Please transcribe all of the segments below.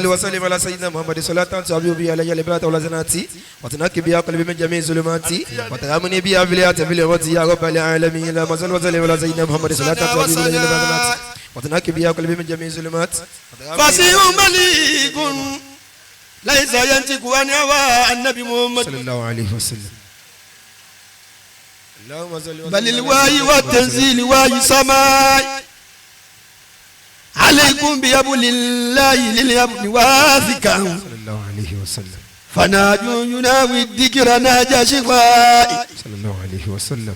وسلم على سيدنا محمد صلاة تعبي بها علي البات والزناتي وتنكي بها قلبي من جميع ظلماتي وتغمني بها في اليات في الوقت يا رب العالمين. اللهم صل وسلم على سيدنا محمد صلاة تعبي بها علي البات وتنكي بها قلبي من جميع ظلمات. فصيح مليك ليس ينطق عن هوى النبي محمد صلى الله عليه وسلم. اللهم صل وسلم. بل الوحي والتنزيل وحي سماء عليكم بأبل الله للأبن واثقا صلى الله عليه وسلم. فناج يناوي الذكر ناجى شفاء صلى الله عليه وسلم.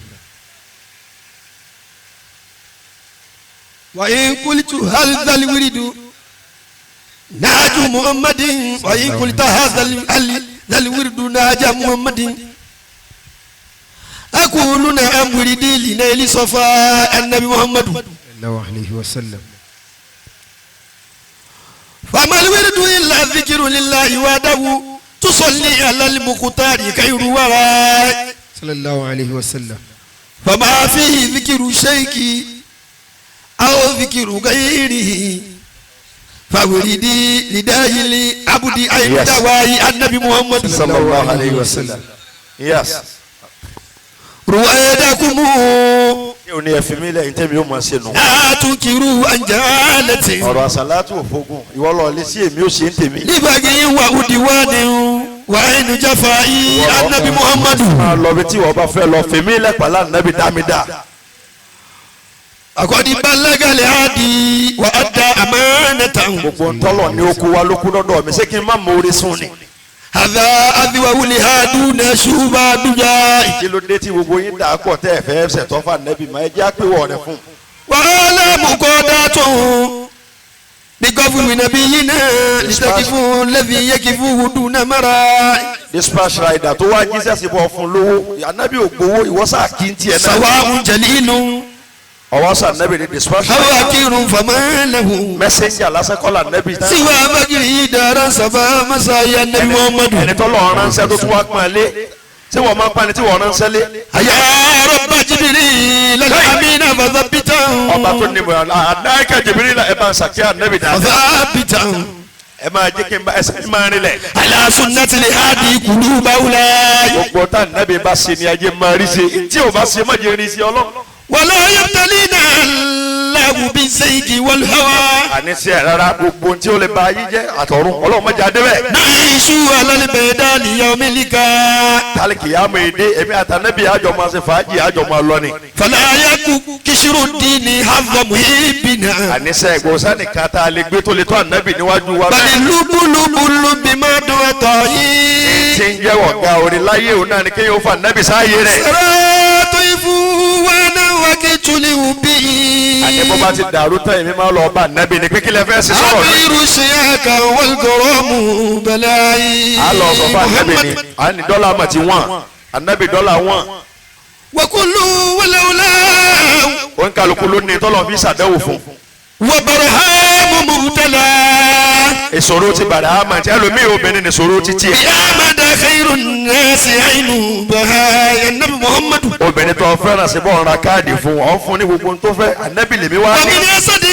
وإن قلت هل ذا الورد ناج محمد وإن قلت هذا ذا الورد ناج محمد أقول نعم وردي لنيل صفاء النبي محمد صلى الله عليه وسلم. فما الورد إلا الذكر لله وحده تصلي على المختار خير وراء صلى الله عليه وسلم. فما فيه ذكر شيخ أو ذكر غيره فوردي لداهل عبد عين دواي النبي محمد صلى الله عليه وسلم. Yes. رؤيتكم Ṣé ní ẹ fi mí lẹ̀ ntẹ́mi yóò máa ṣe nù. لا تنكروا عن جهالة Ọ̀rọ̀ àsàlátù òfogun ìwọ lọ lé sí èmi ó ṣe ń tèmi. لبغي وعدوان وعين جفائي النبي محمد Máa lọ bí tí ìwọ bá fẹ́ lọ fi mí lẹ̀ pàlà nàbí dámidá. أقد بلغ الهادي وأدى أمانة Gbogbo ntọ́lọ̀ ni ó kú wa ló kú lọ́dọ̀ mi ṣé kí n má mọ orí sùn ni. هذا أذوه الهادون شوبا دجاي Kí ló dé tí gbogbo yín dà á pọ̀ tẹ́ ẹ fẹ́ ṣẹ̀tọ́ fà nẹ́bí mà ẹ jẹ́ àpéwọ̀ rẹ fún. وعلى مقاداته بقفو نبينا لتكفوا الذي يكفوه دون مراء Dispatch rider tó wá jíṣẹ́ sí bọ́ fún lówó ànábì ò gbowó ìwọ sáà kí n tiẹ̀ náà. سواء جليل Ọwọ́ sà nẹ́bì ni dispatch أو rider. أكير فما له Messenger lásán kọ́ là nẹ́bì. سوى بكره دارا سبا مسايا النبي محمد Ẹni tọ́lọ̀ ránṣẹ́ tó tún wá pọ́n lé tí wọ́n máa ń pani tí wọ́n ránṣẹ́ lé. يا رب جبريل الأمين فثبته Ọba tó ní mọ̀ àdáyíká jìbìrì la ẹ bá ń sàkíyà nẹ́bì dáadáa. فثبته Ẹ máa jẹ́ kí n bá ẹsẹ̀ máa rinlẹ̀. على سنة الهادي قلوب أولئك Gbogbo tá nẹ́bì bá ṣe ni ajé máa rí ṣe tí ò bá ṣe má jẹ́ rí ṣe ọlọ́run. ولا يبتلينا الله بالزيغ والهوى Àní sí ẹ̀ rárá gbogbo tí ó lè ba ayé jẹ́ àtọ̀run ọlọ́run má jẹ́ adébẹ̀. نعيش على البيدان يوم اللقاء Tálíkì yá mi dé èmi àtànẹ́bì àjọ máa ṣe fàájì àjọ máa lọ ni. فلا يك كشر الدين حظ محبنا Àníṣe ìgbòsá nìkan tá a lè gbé tó lè tó ànábì níwájú wa. بل اللب لب لب ما دعطائي Tí ń jẹ́ ọ̀gá orin láyé òun náà ni kéèyàn ó fa ànábì sáàyè rẹ̀. سرات وانا وكيت به Àní bó bá ti dàrú tán èmi máa lọ bá ànábì ni pé kí lẹ fẹ́ ṣe sọ̀rọ̀ mi. أمير شياك والغرام بلاي A lọ sọ fún ànábì ni à ní dọ́là mà ti wọ̀n ànábì dọ́là wọ̀n. وكل ولولا Òǹkàlùkù ló ní tọ́lọ̀ fi ṣàdẹ́wò fún. وبرهام مبتلى Ìṣòro ti bàrà àmà tí ẹlòmíì obìnrin ní ìṣòro ti tiẹ̀. بأحمد خير الناس عين بهاء النبي محمد Obìnrin tó fẹ́ràn sí bọ́ ọ̀ra káàdì fún ọ̀ fún ní gbogbo ohun tó fẹ́ ànábì lèmi wá ní. ومن أسد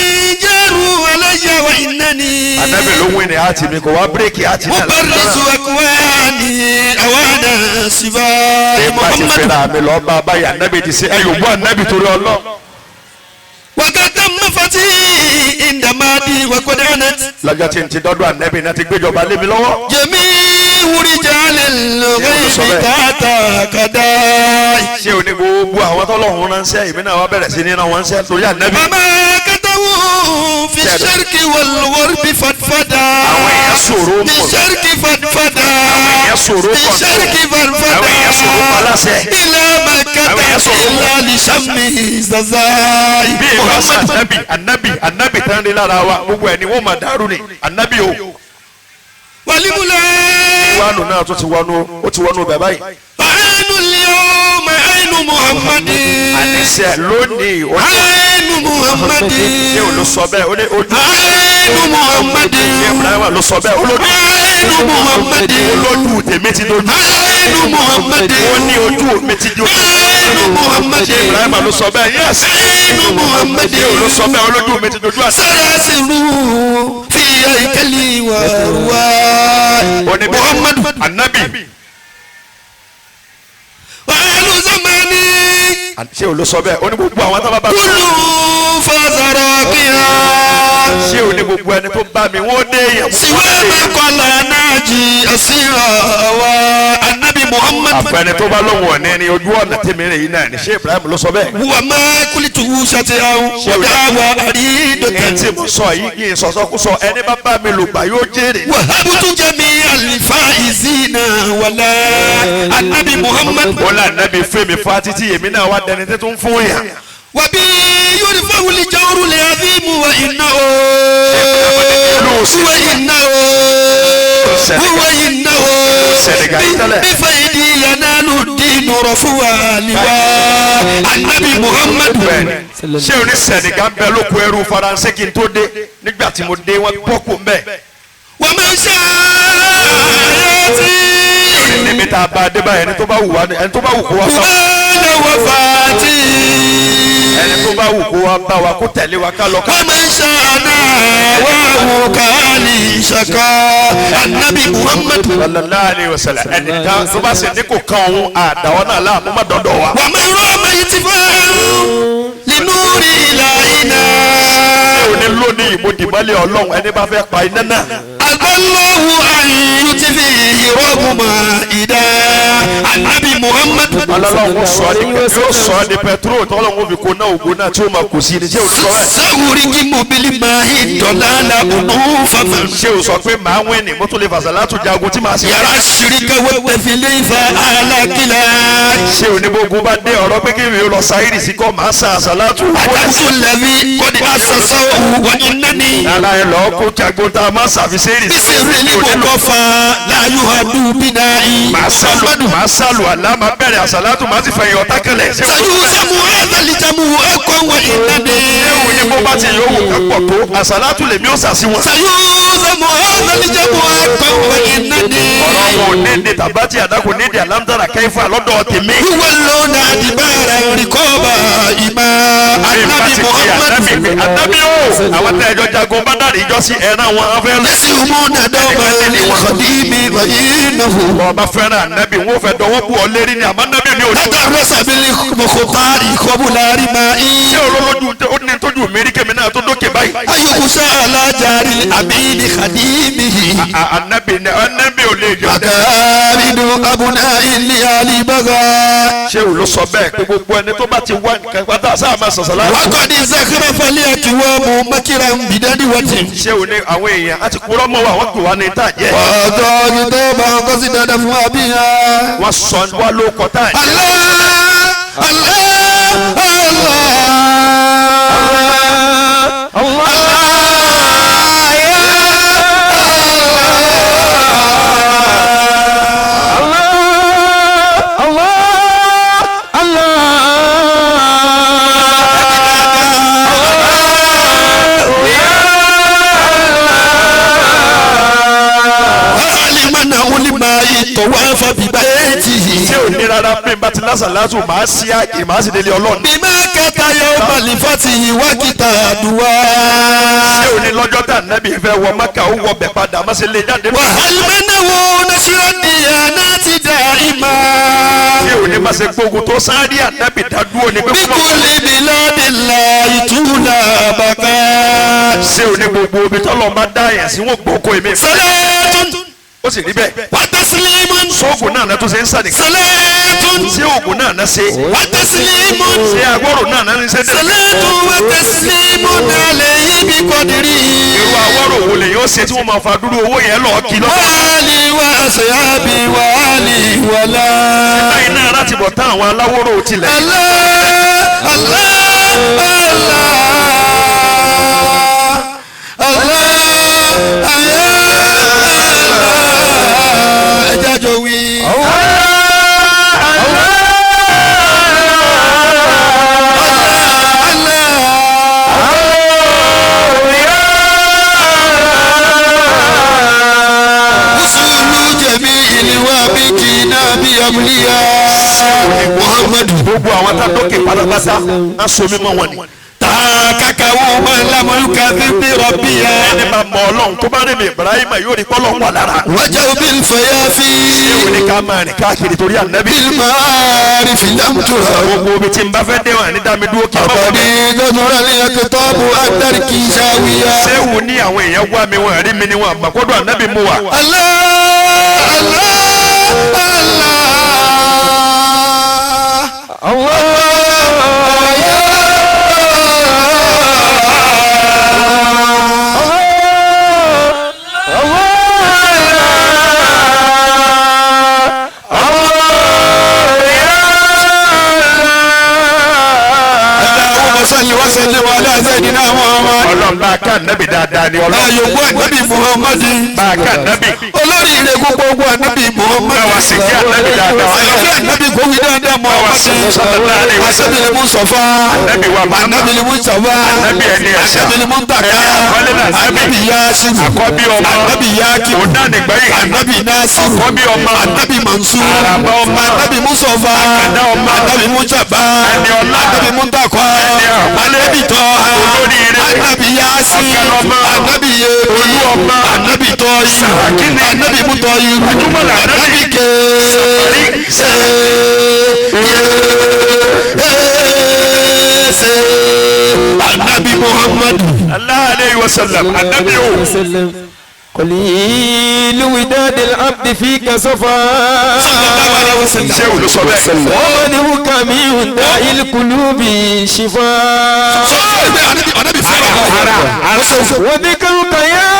جاروا علي وإنني Ànábì ló wí ní àti mi kò wá bírèkì àti náà. مبرز أكواني أوانا سباء Nípa ti محمد fẹ́ra mi lọ bá báyìí ànábì ti ṣe ẹ̀yọ̀ bú ànábì torí ọlọ́. وقد تم فتي عند مادي وقد عنت Lọ́jọ́ tí n ti dọ́dọ̀ ànábì náà ti gbéjọba lé mi lọ́wọ́. جميع رجال الغيب تحت قداي Ṣé o ní gbogbo àwọn tọ́lọ́hún ránṣẹ́ èmi náà wá bẹ̀rẹ̀ sí ní rán wọn ṣẹ́ torí ànábì. وما كتبوا في الشرق والغرب فضفدا Àwọn èèyàn sọ̀rọ̀ في mọ̀. الشرق فضفدا Àwọn èèyàn sọ̀rọ̀ في kọ̀ọ̀tọ̀. الشرق فضفدا Àwọn èèyàn sọ̀rọ̀ paláṣẹ. إلى مكة Àwọn èèyàn sọ̀rọ̀ إلا لشمه ززاي Bí ìbá sọ محمد ànábì ànábì ànábì tán rí lára wa gbogbo ẹ̀ ni wọ́n máa dàrú ni ànábì o. ولملا Wánù náà tó ti wọnú ó ti wọnú bẹ̀ báyìí. عين اليوم عين محمد Àníṣe lónìí ó ní عين محمد ṣé o ló sọ bẹ́ẹ̀ ó ní ojú. عين محمد Ṣé Ibrahima ló sọ bẹ́ẹ̀ ó lójú. عين محمد Olójú tèmi ti dojú. عين محمد Ó ní ojú mi ti dojú. عين محمد Ṣé Ibrahima ló sọ bẹ́ẹ̀ yẹ́sì. عين محمد Ṣé o ló sọ bẹ́ẹ̀ olójú mi ti dojú àṣẹ. سراسر في هيكلي وأرواح محمد Anabi وأهل زماني ṣé o ló sọ bẹ́ẹ̀ ó ní gbogbo àwọn tó bá bá mi. كل فزراقها ṣé o ní gbogbo ẹni tó bá mi wọ́n dé èèyàn. سوى ما قال ناجي أسيرا والنبي محمد àfẹni tó bá lóhùn ọ̀nà ẹni ojú ọ̀nà tèmi rìn yìí náà ni ṣé Ibrahim ló sọ bẹ́ẹ̀. وما قلت شتيا ودعوى أريد ẹni tí mo sọ yìí kì í sọ̀sọ́kúsọ ẹni bá bá mi lò gbà yóò jèrè. وهبت جميع الفائزين ولا النبي محمد ó là nẹ́bi fún mi fa títí èmi náà wá dẹni tí tó ń fún yàn. وبي يرفع الجور العظيم وإنه وإنه وإنه بفيدي ينال الدين رفوع لواء النبي محمد Bẹ́ẹ̀ni ṣé o ní Senegal bẹ lóko ẹrú Faransé kí n tó dé nígbà tí mo dé wọn bọ́kù mbẹ́. ومن شاء يأتي níbi tá a bá a dé báyìí ẹni tó bá wù wá ẹni tó bá wù kó wá bá wa قبل وفاتي ẹni tó bá wù kó wá bá wa kó tẹ̀lé wa ká lọ ká. ومن شاء ناواه كالي شكا النبي محمد sallallahu alaihi wasallam ẹnìkan tó bá sì ní kò kan òun àdáwọ́ náà láàmú má dọ́dọ̀ wa. ومن رام اتفاعا لنور إلهنا ṣé o ní lónìí mo dìbọ́lẹ̀ ọlọ́run ẹni bá fẹ́ pa iná náà. أبى الله أن يطفئ رغم إذا النبي محمد ọlọ́run sọ ọ́ di yóò sọ ọ́ di pẹtrol tọ́lọ́run fi kó náà ògo náà tí ó máa kù sí ni ṣé o ní sọ bẹ́ẹ̀. سأرجم بالماء الضلال أنوفا ṣé o sọ pé màá wẹ̀ ni mo tún lè fàṣà látún jagun tí màá ṣe. يرى الشرك والتفليف على كلا ṣé o ní gbogbo bá dé ọ̀rọ̀ pé kí mi ò lọ sáírì sí kọ́ màá sa àṣà látún. أتت الذي قد أسسه وإنني ara ẹ lọ kó jagun tá a máa ṣàfisẹ́rì sí. بسر المقفى لا يهد بنائي màá sálù màá sálù àlá màá bẹ̀rẹ̀ àṣà látún màá sì fẹ̀yìn ọ̀tá kẹlẹ̀. ṣé o سيهزم هذا الجمع أقوى وإنني ṣé o ní bó bá ti yóò wò ká pọ̀ tó àṣà látún lèmi ó sàsí wọn. سيهزم هذا الجمع أقوى وإنني ọ̀rọ̀ wọn ò ní ní tàbátì àdákò ní di alámdára kẹ́fà lọ́dọ̀ tèmi. يولون أدبار رقاب إمام النبي محمد ànábì o àwọn tẹ́ ẹjọ́ jagun bá dàrí ìjọ sí ẹran wọn afẹ́ lọ. يسلمون دوما للخديم وإنه ọba fẹ́ràn ànábì wọn ò fẹ́ dọwọ́ bù ọ lérí ni àmọ́ ànábì mi ò ní. تدرس بالمخطار قبل رمائي ṣé olólójú ó ní tójú mi rí kémi náà tó dókè báyìí. أيخشى على جار الأمين خديمه ànábì ni ànábì ò lè jọ. أكابد أبناء الليالي بغى ṣé o ló sọ bẹ́ẹ̀ pé gbogbo ẹni tó bá ti wá nǹkan pátá sáà máa sọ̀sọ̀ láti. وقد زخرف الأكوام مكرا بددوة ṣé o ní àwọn èèyàn á ti kúrọ́ mọ́ wa wọ́n pè wá ní tá à jẹ́. وأعطى كتابا قصد دفع بها wọ́n sọ wá ló kọ tá à jẹ́. الله الله الله الله يا الله علم طواف ببيته ṣé o ní rárá bí n bá ti lásà lásù màá sí àyè màá sì délé ọlọ́run. بما كتا يوم الفتح وكتا ṣé o دعاء ní lọ́jọ́ tá ànábì fẹ́ wọ Mákà ó wọ bẹ̀ padà má ṣe lè jáde. وهل منه نشر الديانات دائما ṣé o ní má ṣe gbógun tó sáré ànábì dádúró ni pé kó má. بكل بلاد الله تولى بقاء ṣé o ní gbogbo omi tọ́lọ̀ máa dá yẹn sí wọn gbóko èmi. صلاة ó sì rí bẹ́ẹ̀. وتسليم sóògùn náà náà tó ṣe ń sànìkan. صلاة ṣé oògùn náà náà ṣe. وتسليم ṣé agbóró náà náà ń ṣe dé. صلاة وتسليم عليه بقدره irú awọ́rò wo lè yóò ṣe tí wọ́n máa fa dúró owó yẹn lọ́ọ́ kí lọ́wọ́. وآلي وأصحابي وآلي ولا báyìí náà láti bọ̀ tán àwọn aláwòrò tilẹ̀. الله الله الله الله ẹ jẹ́ àjọ wí. Usulu jẹ̀bi ìlúwa bí jìnnà bí abúlíyà. Muhammadu. gbogbo àwọn tá a dókè pátápátá á so mímọ́ wọn ni. Takaka wo ma لم يكذب بربي. Ẹni máa mọ Ọlọ́run tó bá rí mi Ibrahim yóò rí kọ́lọ́ wà lára. وجه بالفيافي. Ṣé o ní ká máa rìn káàkiri torí ànábì? بالمعارف لم ترى. Gbogbo ibi tí n bá fẹ́ dé wọn ní dá mi dúró kí n bá wọlé. أبدي نظر الأقطاب الدرك زاوية. Ṣéwù ní àwọn èèyàn wá mi wọn rí mi ni wọn àgbàkọ́dọ̀ ànábì mú wa. الله الله الله الله يا اللهم صل وسلم على سيدنا محمد. Ọlọ́run bá a ká ànábì dáadáa ni Bá a Ọlọ́run. yòókù ànábì Muhammad. Bá a ká ànábì. Olórí ire gbogbo ànábì Muhammad. Bá wa sì kí ànábì dáadáa. Àyànfẹ́ ànábì kò wí dáadáa Muhammad. Sallallahu alaihi wasallam. Ànábì Mustafa. Ànábì wa Muhammad. Ànábì Mustafa. Ànábì ẹni ẹ̀ṣà. Ànábì Muntaka. Ẹni àkọ́lé náà ànábì. Ànábì Yasin. Àkọ́bí ọmọ. Ànábì Yakin. Òun náà nìgbẹ́yìn. Ànábì Nasir. Àkọ́bí ọmọ. Ànábì Mansur. Àràbá ọmọ. Ànábì Mustafa. Àkàndá ọmọ. Ànábì Mujaba. Ẹni ọlá. Ànábì Muntaka. Ẹni àpọ́nlé. Ànábì Tọ́ha. Olóríire. Ànábì Yasin. Ọ̀kẹ́ lọ́mọ. Ànábì Yebi. Olú ọmọ. Ànábì Tọ́yì. Sàràkí ni. Ànábì Mutọ́yì. Gbajúmọ̀ lànábì. Ànábì Ké. Ṣe Ànábì Muhammad. Allah alayhi wa sallam. Ànábì o. وسلم. قليل وداد العبد فيك صفا. Sallallahu alaihi wasallam. Ṣéwù ló sọ bẹ́ẹ̀. ومنهك من داء القلوب شفاء. Sọ pé Ànábì fẹ́ràn Ara ara. وذكرك يا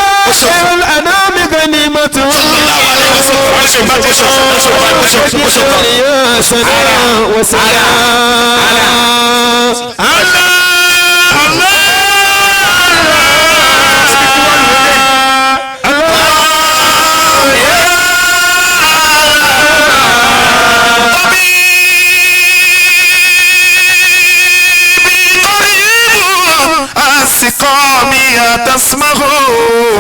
خير الأنام غنيمة. Sallallahu alaihi wasallam. Wọ́n ṣe bá ti sọ. يا سلام وسلام. Allah Allah. أسقامي تسمه.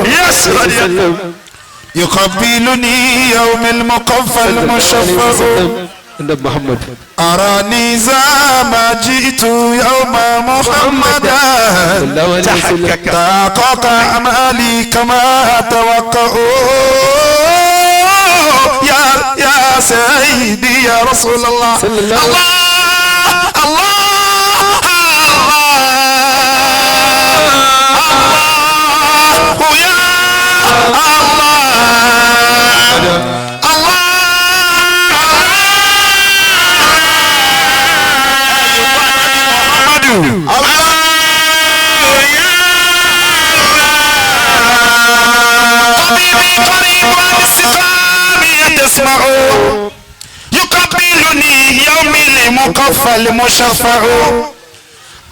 Yes. يقبلني يوم المقفى المشفع. النبي محمد. أراني إذا ما جئت يوم محمدا. صلى الله عليه وسلم. تحقق أمالي كما توقعوا. يا سيدي يا رسول الله. صلى الله عليه الله الله الله يا الله الله الله يا الله. طبيبي قريب عن السقام تسمع. يقبلني يومي المقفى المشفع.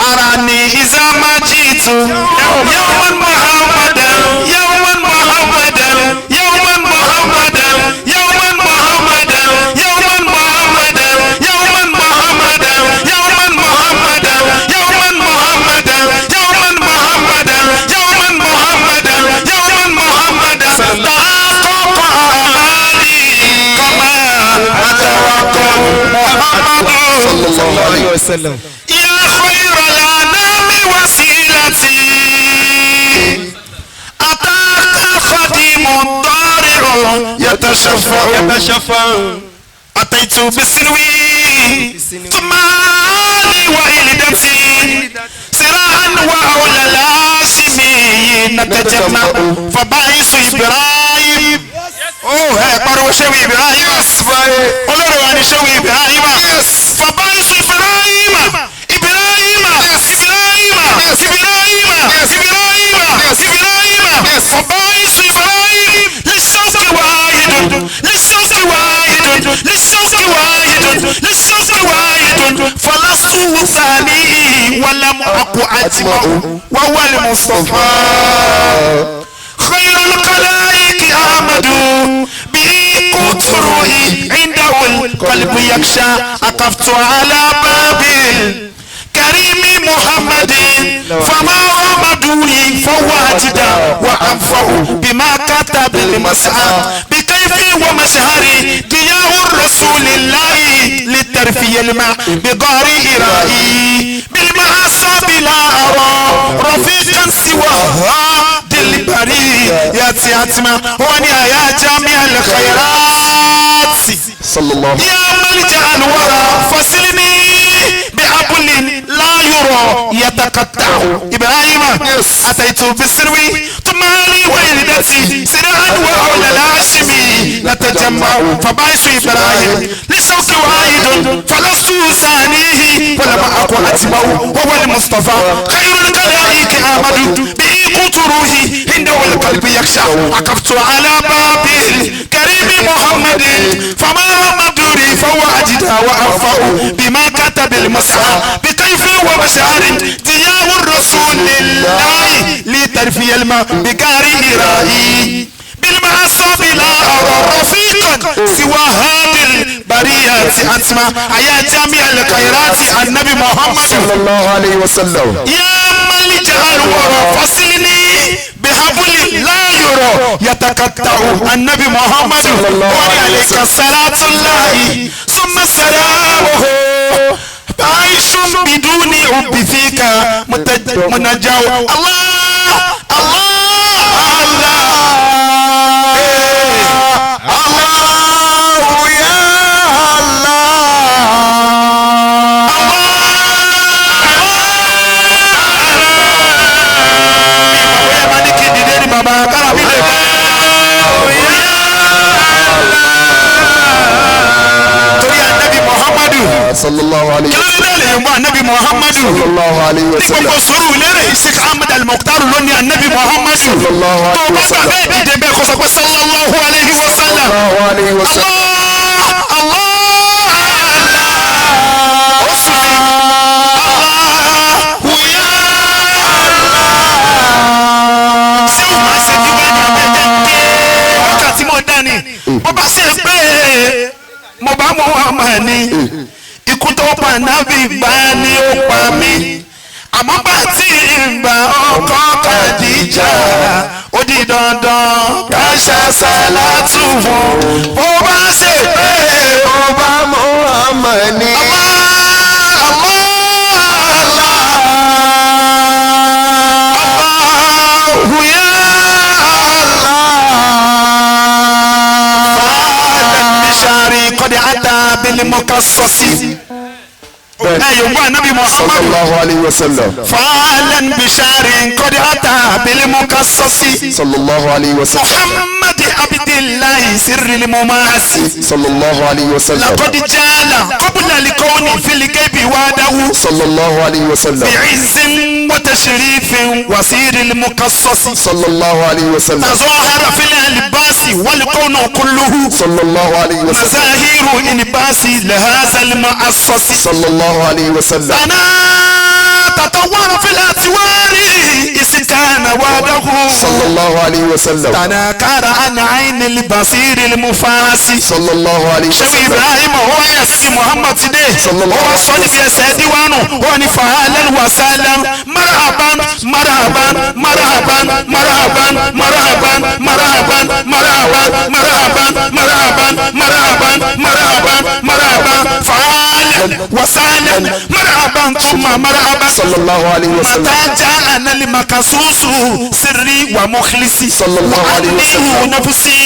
أراني إذا ما جئت يوما محمدا يوما محمدا يوما محمدا يوما محمدا يوما محمدا يوما محمدا يوما محمدا يوما محمدا يوما محمدا يوما محمدا يوما محمدا. تحقق أمالي كما أتوقع محمد. صلى الله عليه وسلم. يا خير الأنام وسيلتي. أتاك خديم طارع يتشفع. يتشفع. أتيت بسنوي ثم آلي وإلدتي سراعا وأولى الهاشمي نتجمع. فبعث إبراهيم. Oh, ẹ pariwo ṣéwì Ibrahim. Olórí wa ni ṣéwì Ibrahim. Fàbáyísù Ibrahim. Ibrahim. Ibrahim. Ibrahim. Ibrahim. Ibrahim. Fàbáyísù Ibrahim. Lisọ́ọ̀kì wáhidun. Lisọ́ọ̀kì wáhidun. Lisọ́ọ̀kì wáhidun. Lisọ́ọ̀kì wáhidun. Falasu sani wàlámù akọ àjìmọ̀ wàwálì Mustapha. خير الخلائق أحمد به قوت روحي عنده القلب يخشى. أقفت على باب الكريم محمد فما رمدوني فهو أجدى وأنفع بما كتب المسعى بكيف ومشهري ضياء الرسول الله للترفي الماء بقارئ رأي. بالمعاصي لا أرى رفيقا سوى هادي البرية أتما وني يا جامع الخيرات صلى الله يا ملجأ الورى فسلني بأبل لا يرى يتقطع إبراهيم أتيت بالسروي ثم لي والدتي سرعا وحول الهاشمي نتجمع فبعث إبراهيم لشوك واحد فلست ثانيه ولم أكن أتبعه وهو المصطفى خير الخلائق أحمد به قوت روحي عنده القلب يخشى عقفت على باب الكريم محمد فما مدري فهو أجدى وأنفع بما كتب المسعى بكيف وبشار دياه الرسول الله لترفي الماء بكاري رائي بالمعصب لا أرى رفيقا سوى هذه البرية أسمى يا جامع الخيرات النبي محمد صلى الله عليه وسلم يا ملجأ الورى فصلني بحبل لا يرى يتقطع النبي محمد وعليك صلاة الله ثم سلامه عيش بدون حب فيك منجاو الله الله الله الله يا الله صلى الله عليه وسلم النبي محمد صلى الله عليه وسلم gbogbo sùúrù lérè Sheikh Ahmed Al-Mukhtar ló ní anabi Muhammad sallallahu tó alayhi bá wa gbà sallam bẹ́ẹ̀ dìde bẹ́ẹ̀ kó sọ pé sallallahu alayhi wa sallam sallallahu alayhi wa sallam Allah Allah ó sì ní Allahu ya Allah ṣé o máa ṣe bí wọ́n ní abẹ́jẹ́ ké wákàtí mọ̀ dání bó bá ṣe pé mo bá mọ ọmọ ní ikú tó pa nábì bá ní ó pa mí àmọ́ bá tí ìgbà ọkọ Kàdíjà ó di dandan ká ṣàṣàlátù fún bó bá ṣe pé ó bá Muhammad ní Allah Allahu ya Allah bishari kọ́ni ata bilimokasọ́sí ẹ yòówù anabi Muhammad sallallahu alayhi wa sallam fàálẹ̀ bishari kọ́ni ata bilimokasọ́sí sallallahu alayhi wa sallam Muhammad abdillahi sirri mumasi. sallallahu alayhi wa sallam لقد جعل قبل الكون في الغيب وعده sallallahu alayhi wa sallam بعز وتشريف وسير المقصص sallallahu alayhi wa sallam تظاهر في الالباس والكون كله sallallahu alayhi wa sallam مزاهير انباس لهذا المؤسس sallallahu alayhi wa sallam أنا تطور في الأسوار إذ كان وعده sallallahu alayhi wa sallam تناكر عن عين البصير المفاسي sallallahu alayhi wa ṣé sallam ibrahim ó wáyé sí muhammad today ó wá sọ níbi ẹsẹ̀ díwánu ó ní fàálẹ̀ wàsálàm marhaban marhaban marhaban marhaban marhaban marhaban marhaban marhaban marhaban marhaban marhaban marhaban fàálẹ̀ wàsálàm marhaban tuma marhaban sallallahu alayhi wa sallam mata ja'ana limakasusu sirri wa mukhlisi Sallallahu alayhi wa sallam. wa nafsi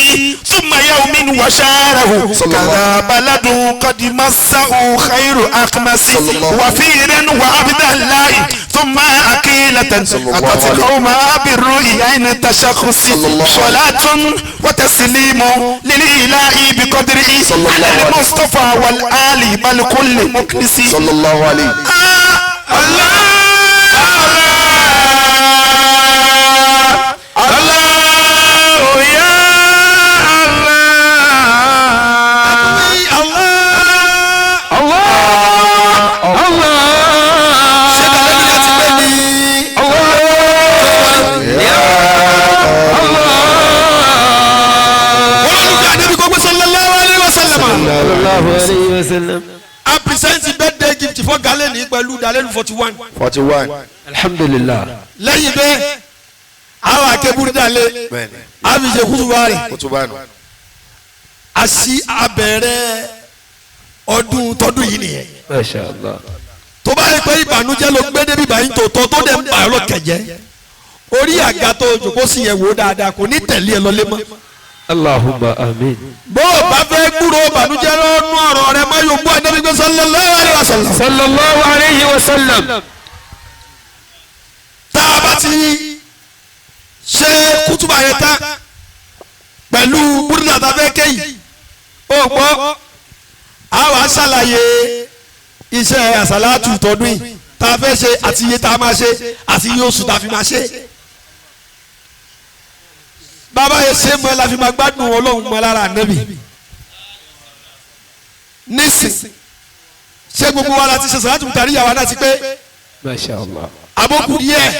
thumma yawmin wa sharahu Sallallahu. kaza baladun qad massahu khairu akhmasi Sallallahu. wa firan wa abdallahi thumma aqilatan Sallallahu atat alayhi. qawma birru'i ayn tashakhusi Sallallahu. salatun wa taslimu lililahi biqadrihi Sallallahu ala alayhi. al-mustafa wal ali bal kulli mukhlisi sallallahu alayhi Allah Allah ya Allah Allah ṣé dàlẹ́nu yẹn ti pé ní. Olólùfẹ́ àdébí gbogbo sallallahu alayhi wa sallam. sallallahu alayhi wa sallam. A present birthday gift for Galeni pẹ̀lú Dalelu 41. 41 alhamdulillah. Lẹ́yìn bẹ́ẹ̀, àwọn akébúrú dalẹ̀, bẹ́ẹ̀ni a fi ṣe kútùbà rẹ̀. kutubanu A ṣí abẹ̀rẹ̀ ọdún tọdún yìí nìyẹn. masha allah. Tó bá yẹ pé ìbànújẹ́ ló gbé débi báyìí tòótọ́ tó dẹ̀ ń bà ọ́ lọ́kẹ̀jẹ́, orí àga tó jòkó sí yẹn wò dáadáa, kò ní tẹ̀lé ẹ lọlé mọ́. Allahumma amin. Bó o bá fẹ́ gbúrò ìbànújẹ́ lọ́nú ọ̀rọ̀ rẹ má yóò gbọ́ Ànábì gbé sallallahu alaihi wasallam. Sallallahu alayhi wa sallam. Tá a bá ti ṣe kútùbà yẹn tán pẹ̀lú búrúdà tá a fẹ́ kéyìí, ó gbọ́, a wàá ṣàlàyé iṣẹ́ àsálàtù tọdún yìí tá a fẹ́ ṣe, àti iye tá a máa ṣe, àti iye oṣù tá a fi máa ṣe. Bàbá yẹn ṣe mọ́ la fi máa gbádùn Ọlọ́run mọ́ lára Ànábì. Nísìn ṣé gbogbo wa la ti ṣe sàlátù tàrí ìyàwó náà ti pé? Masha Allah. Àbókù díẹ̀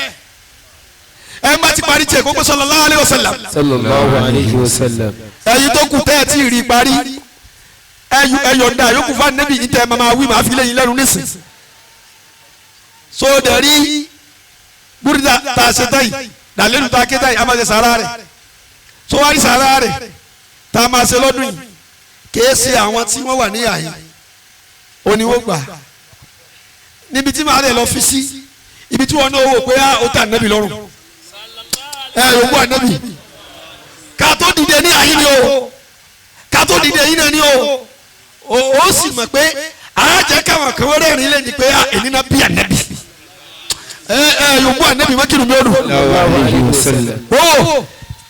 ẹ má ti parí tiẹ̀ kó sallallahu alaihi wasallam. Sallallahu alayhi wa sallam. Ẹ̀yin tó kù tẹ́ ẹ tí ì rí parí, ẹyọ̀ǹda yòókù fún Ànábì ìtẹ̀ màmá wí màá fi léyìn lẹ́nu nísìn. So dẹ̀rí búrúdà tá a ṣe tán yìí, dàlẹ́nu tá a ké tán yìí, a máa ṣe sàrà rẹ̀. So wá rí sàrà rẹ̀ tá a máa ṣe lọ́dún yìí, kìí ṣe àwọn tí wọ́n wà ní àyè oníwó gbà níbi tí màá rẹ̀ lọ fi sí ibi tí wọ́n náà wò pé ó tà Ànábì lọ́rùn. Ẹ yòókù Ànábì ká tó dìde ní àyè ni o, ká tó dìde yìí náà ni o. Ó sì mọ̀ pé àájẹ́ káwọn kan rẹ́rìn lé ní pé èmi náà bí Ànábì. Ẹ ẹ yòókù Ànábì mọ́kìrì mi ò dùn. O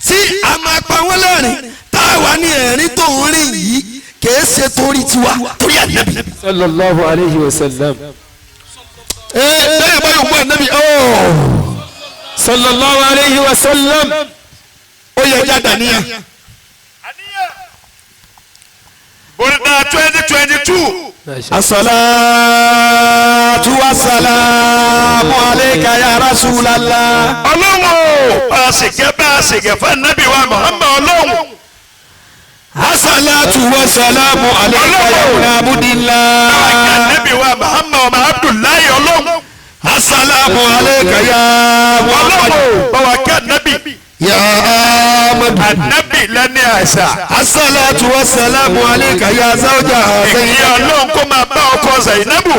tí a máa pa wọ́n lẹ́rìn tá a wà ní ẹ̀rín tó ń rìn yìí kìí ṣe torí tiwa, torí Ànábì. Sallallahu alayhi wa sallam. Ẹ bẹ́ẹ̀ bá yòókù Ànábì ọ̀. Sallallahu alayhi wa sallam. Ó yẹ jáde níyà. Bùrùdà 2022. Asalatu wasalamu alayka ya Rasulallah. Ọlọ́run o, bá a sì kẹ́, bá a sì kẹ́ fún Ànábì wa Muhammad Ọlọ́run. Asalatu wasalamu alayka ya Abudillah. Ànábì wa Muhammad ọmọ Abdullahi Ọlọ́run. Asalamu alayka ya Muhammad. Ọlọ́run o, bá wa kẹ́ Ànábì. Ya Ahmad. Ànábì lẹ́ni àṣà. Asalatu wasalamu alayka ya zawja Ìyá Ọlọ́run kó máa bá ọkọ Zainabu.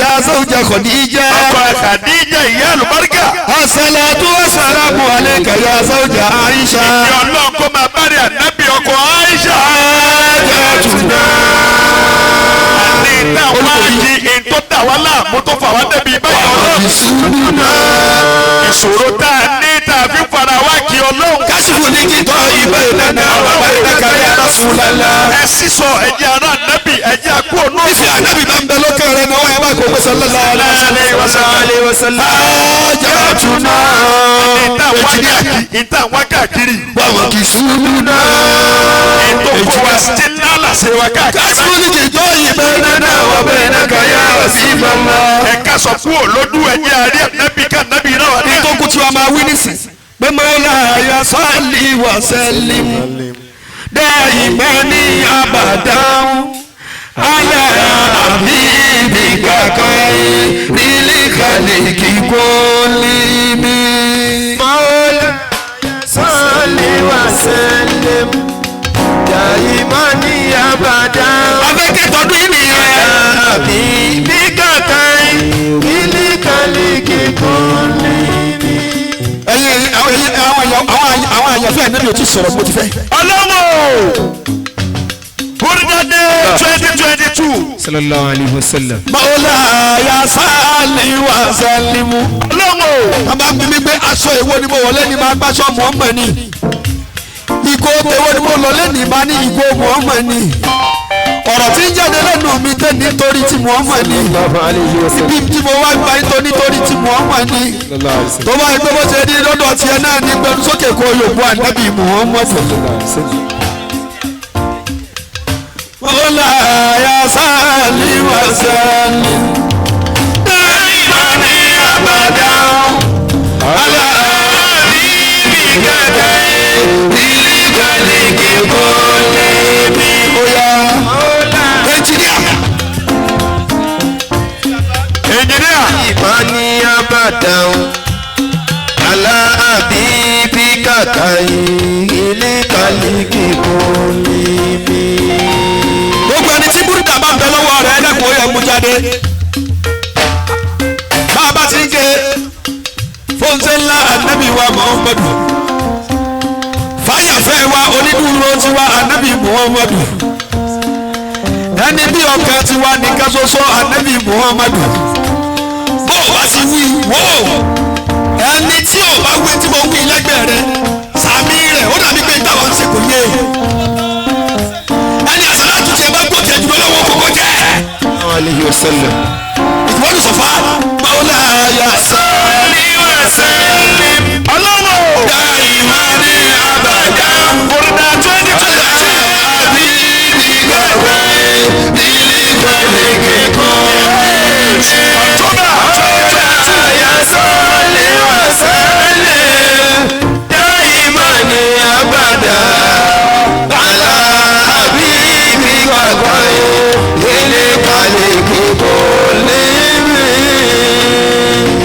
Ya zawja Khadija. Ọkọ Khadija ìyá àlùbáríkà. Asalatu wasalamu alayka ya zawja Aisha. Ìyá Ọlọ́run kó máa bá rí Ànábì ọkọ Aisha. Ajatuna. Àní ìta wá yí ètò dà wá láàmú tó fà wá débi báyìí Ọlọ́run. Ìṣòro tá a ní tá a fi fara wá kí Ọlọ́run. Kásìfù ní kìtọ́ ìbẹ́ ìdáná wà ìdáka ya Rasulallah. Ẹ sísọ ẹ̀jẹ̀ ara Ànábì ẹ̀jẹ̀ àkú ònú. Fífi Ànábì bá ń bẹ lókè rẹ̀ náà wáyé bá kó pé sallallahu alaihi wasallam. Ajatuna. Ìta wá káàkiri. Báwọn kì í sùúrù náà. Ètò kò wá sí lálàsẹ̀ wa káàkiri. Kásìfù ní kìtọ́ ìbẹ́ ìdáná wà ìdáka ya Rasulallah. Ẹ̀ka sọ kú òlódú ẹ̀jẹ̀ àrí Ànábì ká Ànábì náà wà ní. Ìtòkù tí wàá máa wí nísìn. Pé Mawlaya salli wa sallim daimani abadan ala habibika khairil khalqi kullihim. Mawlaya salli wa sallim daimani abadan. Afẹ́kẹ́ tọdún yìí nìyẹn. Habibika khairil khalqi kullihim. Ẹyin àwọn àyànfẹ́ Ànábì ò tí sọ̀rọ̀ bó ti fẹ́. Ọlọ́run Bùrùdàdé 2022. Sallallahu alayhi wa sallam. Mawlaya salli wa sallim. Ọlọ́run A máa ń bí mi pé aṣọ èwo ni mo wọ̀ lẹ́ni, máa gbáṣọ Muhammad ni. Ìgò tèwo ni mo lọ lẹ́ni, máa ní ìgò Muhammad ni. Ọ̀rọ̀ tí ń jáde lẹ́nu mi tẹ́ nítorí ti Muhammad ni. Sallallahu alayhi wa sallam. Ibi tí mo wá gba nítorí ti Muhammad ni. Sallallahu alayhi wa sallam. Tó bá yẹ pé bó ṣe rí lọ́dọ̀ tiẹ̀ náà ní gbẹnu sókè kó yòókù Ànábì Muhammad. Mawlaya salli wa sallim daimani abadan ala habibika khairil khalqi kullihim. Oya ẹnjìníà. Ẹnjìníà. Ìmọ̀ni abadan ala habibika khairil khalqi kullihim. Gbogbo ẹni tí búrúdà bá ń bẹ lọ́wọ́ rẹ̀ ẹlẹ́kùn ó yẹ mú jáde. Òjíṣẹ́ ńlá Ànábì wa Muhammadu. Fáyàfẹ́ wa onídùúró tiwa Ànábì Muhammadu. Ẹni bí ọkàn tiwa nìkan ṣoṣo Ànábì Muhammadu. Bó o bá ti wí wò ó, ẹni tí o bá wí tí mo wí lẹ́gbẹ̀ẹ́ rẹ, sàmì rẹ̀ ó dàbí pé táwọn ń ṣe kò yé. Ẹni àṣàlá àtúnṣe bá gbòkè jùlọ lọ́wọ́ kókó jẹ́. Alayhi wa sallam. Ìwọ́n sọ̀fà báwo yà sọ́ọ́lì wà sẹ́lẹ̀. Ọlọ́wọ́ Dáìmá ní àbàdà. Bùrùdà 2022. Àbí nígbàgbé nílígbàgbé kíkọ́. October 2022. Yà sọ́ọ́lì wà sẹ́lẹ̀. Dáìmá ní àbàdà. Àlà àbí nígbàgbé nílígbàgbé kíkọ́ lémi.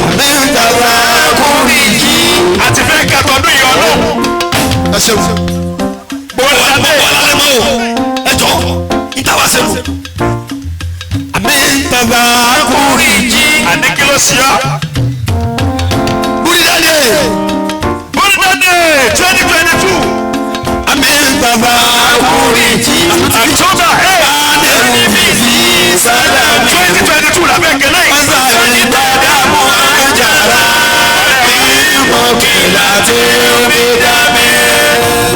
Àmì ń tàbá kúrì jí. Àti fẹ́ ká tọdún yìí ọlọ́run. Ẹ ṣeun. Bùrùdà Gbogbo alálẹ̀ mọ́ o. Ẹ jọ ìtawà sẹ́nu. Àmì tàbá kúrì jí. Àní kí ló ṣe ọ́? Búrídàdé. Bùrùdà dé 2022. Àmì tàbá kúrì jí. October Adé bìbí sálámì. 2022 la fẹ́ kẹlẹ́ yìí. Ọ̀sán ìdàdàmú àjàrà. Ìmọ̀kìlá tí omi dá mi.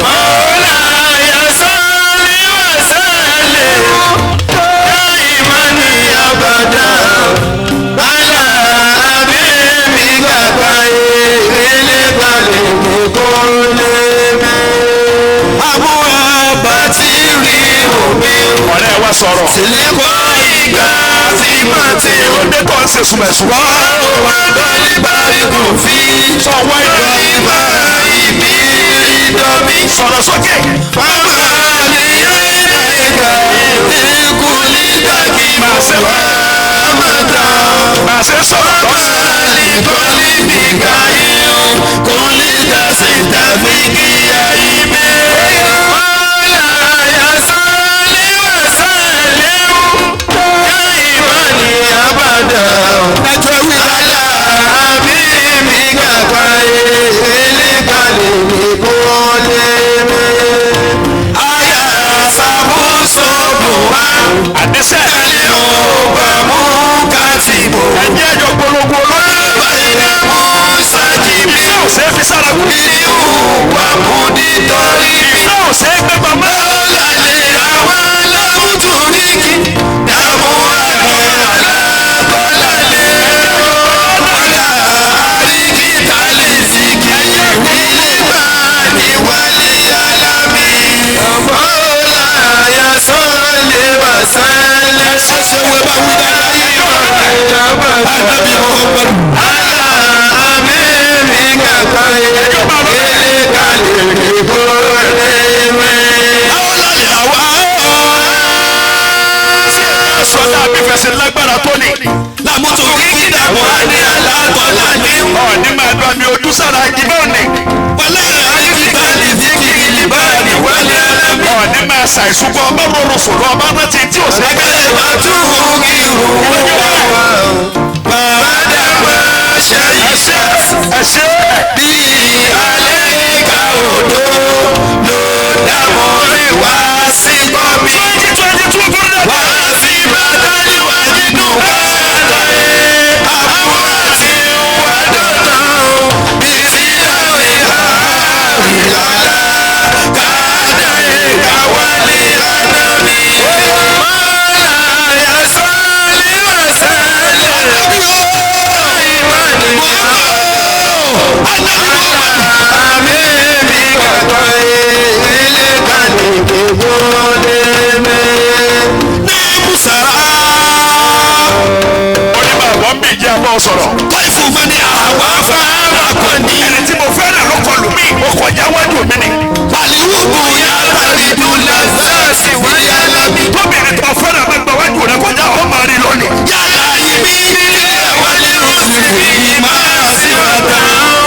Mọ́lá yà sọ́ọ́lì wà sẹ́lẹ̀. Dáìmá ní àbàdà. Bàlá àbí mi gbàgbá ìrẹ́lẹ̀ balẹ̀ kókó lé mi. Àbúrò bàtí rí omi. Ọ̀rẹ́ wa sọ̀rọ̀. Sílẹ̀kọ́ ìgbà tí màá ti Ó dé tó ń ṣe sùmẹ̀sùn. wá bálíbálí kò fi Sọ wá ìjọ. bálíbá ìbí ìdọ̀mí. Sọ̀rọ̀ sókè. Fáwọn àlìyé ìkú lídàkì Màá ṣe wà mọ̀tà. Màá ṣe sọ̀rọ̀ tó. Àlìkọ́lì bìkà irun kò lídà sí tàbí kíyà ìmẹ̀. Wàhálà yà sálẹ̀ wà sálẹ̀ ó. Yá ìmọ̀ ní àbàdà. Ẹjọ́ wí lálá àbí mi gàgbà ìlíkalè ní kò lè mi. Àyà sàbùsọ̀bù wá. Àdísẹ́. Tẹ̀lé ò bá mú kátìbò. Ẹ̀jẹ̀ ẹjọ́ polongo olóyè. Bàbá ìdààmú sájìbì. Ìfẹ́ ò ṣeé fi sára kú. Ìlú wà mú dídọ́rí mi. Ìfẹ́ ò ṣeé gbé pamọ́. Lálẹ́ àwọn alámùtúríkì. Dààmú àgbẹ̀ alábọ́lálẹ̀. Wàlá àríkìtà lè sìkì. Ilé bá ní wálé alámi. Ọ̀bọ̀lá yà sọ́ọ̀lẹ̀ wà sálẹ̀. Ṣé wo bá wí dáadáa yìí? Ànábì Muhammad. Àlà àmì mi kàkà ilé kalẹ̀ ìbò rẹ̀ mẹ́. Àwọn lálẹ́ àwa. Sọdá abífẹsẹ̀ lágbára tó ní. Làmútò kíkí dàbọ̀ ní alágbọ̀lá ní. Ọ̀ọ́ni máa dún àmì ojú sára igi bẹ́ẹ̀ ni. Wọlé àyíká lè sí kiri libáàdì wálé alámi. Ọ̀ọ́ni máa ṣàìsùn kọ́ ọba rọrùn sọ̀rọ̀ ọba rántí tí ò ṣe é gbé. Ẹgbẹ́ wa tún kírun wá. Bàbá dàgbà ṣe iṣẹ́ Ẹ ṣe bí alẹ́ ìka odò ló dààmú rí wá sí gbọ́mí. 2022 Bùrùdà Wá sí bàtàlí wá nínú kàdà ẹ̀. Àbúrò àti wà dọ̀tàn bí sí àwọn ìhà ìlàlá kàdà ẹ̀ káwálé àná mi. Mọ́lá yà sọ́ọ́lì wà sẹ́lẹ̀. Àmì mi kàkọ́ ilé kalẹ̀ gbogbo lé mi. Ní Musara Onímọ̀ àwọn bí ìjẹ́ abọ́ sọ̀rọ̀. tọ́ìfù mọ́ ni àwa fara kọ́ ni. Ẹni tí mo fẹ́ràn ló kọlù mí, ó kọjá wájú mi ni. Pàlíwùbù yàrá ìdúlẹ̀ sẹ́ẹ̀sì wáyà lábí. Tóbìnrin tó fẹ́ràn bá gba wájú rẹ kọjá, ó máa rí lónìí. Yàrá ibi nílé wálé òsì máa sí ọ̀tá.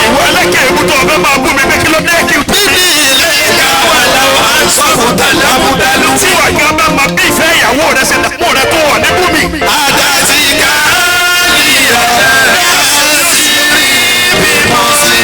Ìwọ ẹlẹ́kẹ̀ ìbútọ̀ ọbẹ̀ máa bú mi pé kí ló dé kí n tó. Bíbí ilé ìka wà láwọn aṣọ́kùtà lábúdálú. Tí wàá gan bá máa bí ìfẹ́ ìyàwó rẹ ṣe dàpọ̀ rẹ tó wọ̀ níbú mi. Àdá ti ká àlìyá. Sírí bí mo sì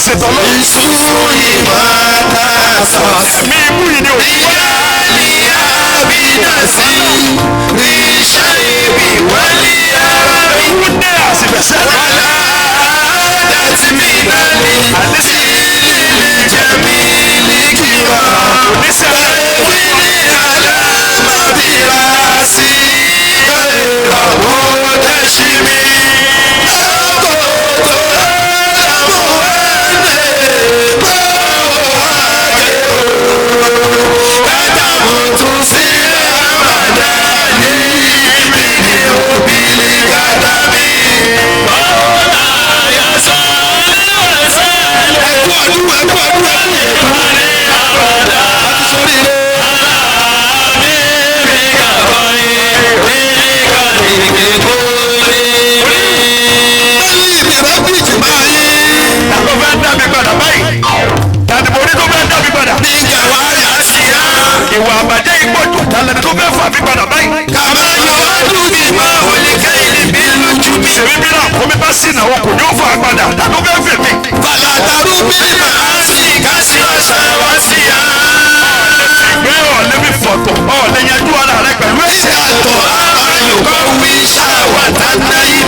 ṣètò lọ. Ìṣúrì máa ta sọ̀tì. Mi ibú yìí ni òní. Ìyáàlì àbínàsí ní ṣáìbì wálé àbí. Ewu dé àsìfẹsẹ̀. Wàlá àdàtì mi nàlí. Àníṣe Lílì jẹ̀mí líkìrọ̀. oníṣẹ́ Wíní àlámọ̀bíra sí ìrọ̀wọ́ dẹ́sí mi. Ọkọ̀ tó lámú ẹ̀dẹ̀ báwo wáyé o. Kátàmù tún sílẹ̀ àmàdá ní ibi ní òbílí kátà mi. Bọ́lá yà sọ́ọ́lì ọ̀sẹ̀. Ẹ̀kú ọdún ẹ̀kú ọdún ẹ̀kú ọdún. Àti sórí rẹ̀. Ta ló fẹ́ dá mi padà báyìí? Tani mo rí tó fẹ́ dá mi padà? Ìwà àbàjẹ́ ìpọ̀jù talẹ́ni tó fẹ́ fà mí padà báyìí? Ṣèbí bí náà kó mi bá sí ìnáwó kò ní ó fà á padà. Ta ló fẹ́ fè mí? Ìgbé ọ̀lẹ́ mi fọ̀tọ̀ ọ̀lẹ́ yanjú ara rẹ pẹ̀lú ẹ̀ṣẹ̀.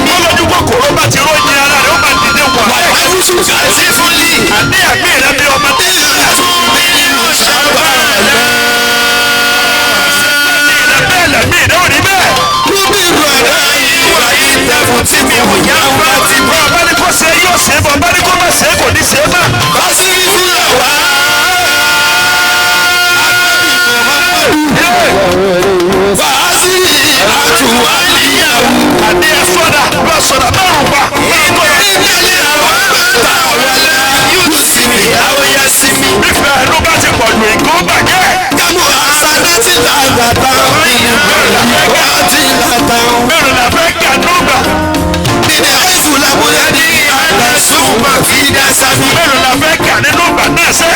Bọ́lọ́jú kòkòrò bá ti róyin ara rẹ̀ ó bá dìde wà. Àní àgbé rẹ bí ọmọdé. Rẹ bẹ́ẹ̀ lẹ̀mí rẹ ò rí bẹ́ẹ̀. Bọ́ bá ní kó ṣe yóò ṣe é bọ́ bá ní kó má ṣe é kò ní ṣe é má. Àní ẹ sọ́dà lọ sọ̀dà márùn pa. Fífẹ́ ẹnu bá ti pọ̀ jù ìgò bàjẹ́. Mẹ́rin la fẹ́ kà nógbà. Mẹ́rin la fẹ́ kà nínú ìgbà náà sẹ́.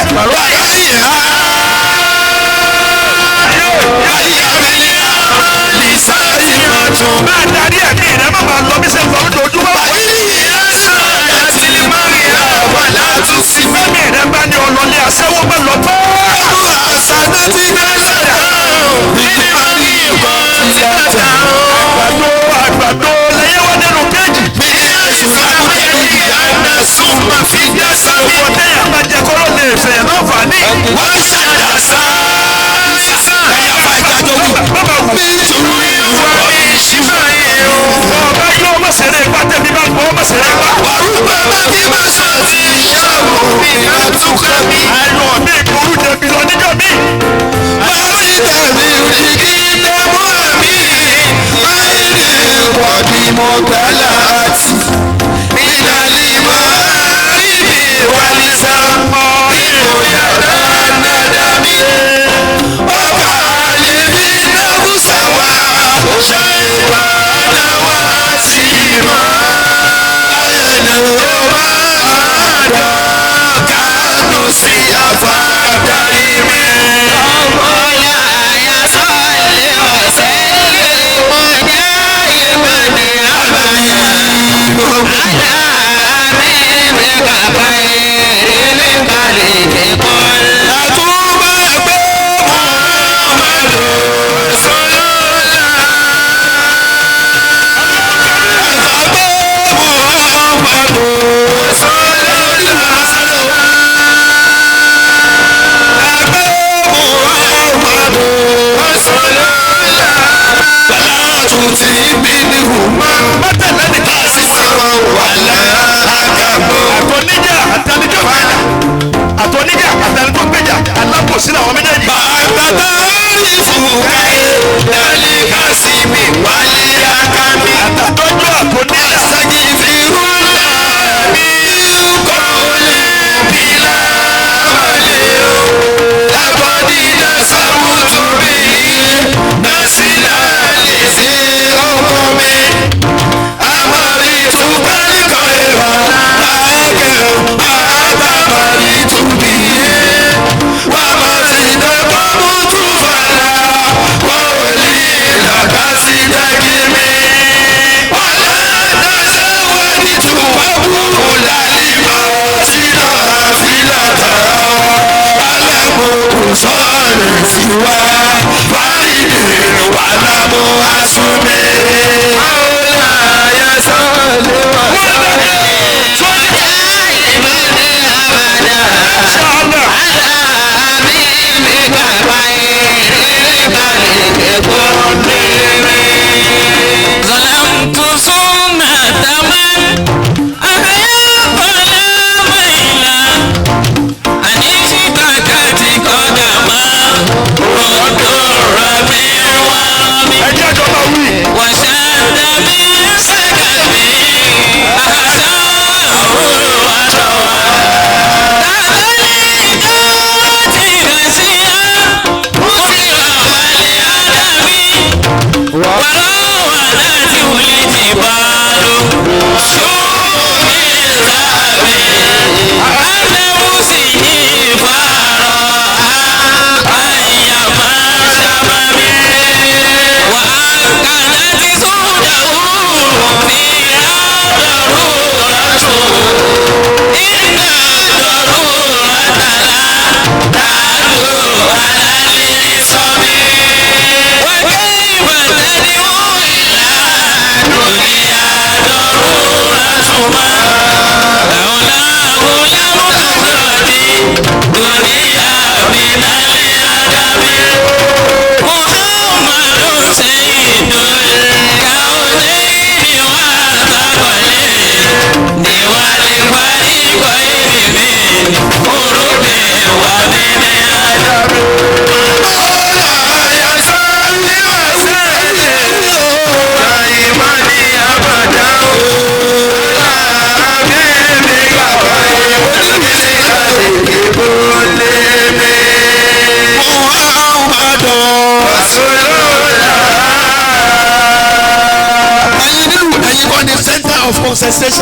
Máa darí ẹ̀mí rẹ má máa lọ bí ṣe ń lọ lójoojúmọ́. Fẹ́mi rẹ bá ní ọlọ́lé aṣẹ́wó má lọ bá. Àgbàdo àgbàdo lẹ́yẹ wá nínú kéèjì. Owó téèyàn bá jẹ kọ́rọ́ lè fẹ̀yàn láǹfààní. Bàbá wù. Ọba yóò má ṣeré ipá tẹ̀mí bá gbọ́ má ṣeré ipá. Ayọ̀ mi burú jẹbi lọ níjọ́ mi. Mọ́tẹ̀lẹ́ nìkan. Àtọ̀níjà àtẹnijọ́ gbèjà. Àtọ̀níjà àtẹnijọ́ gbèjà. Alábòsí làwọn méjèèjì. Àtàtọ́jú àtọ̀níjà. Wà á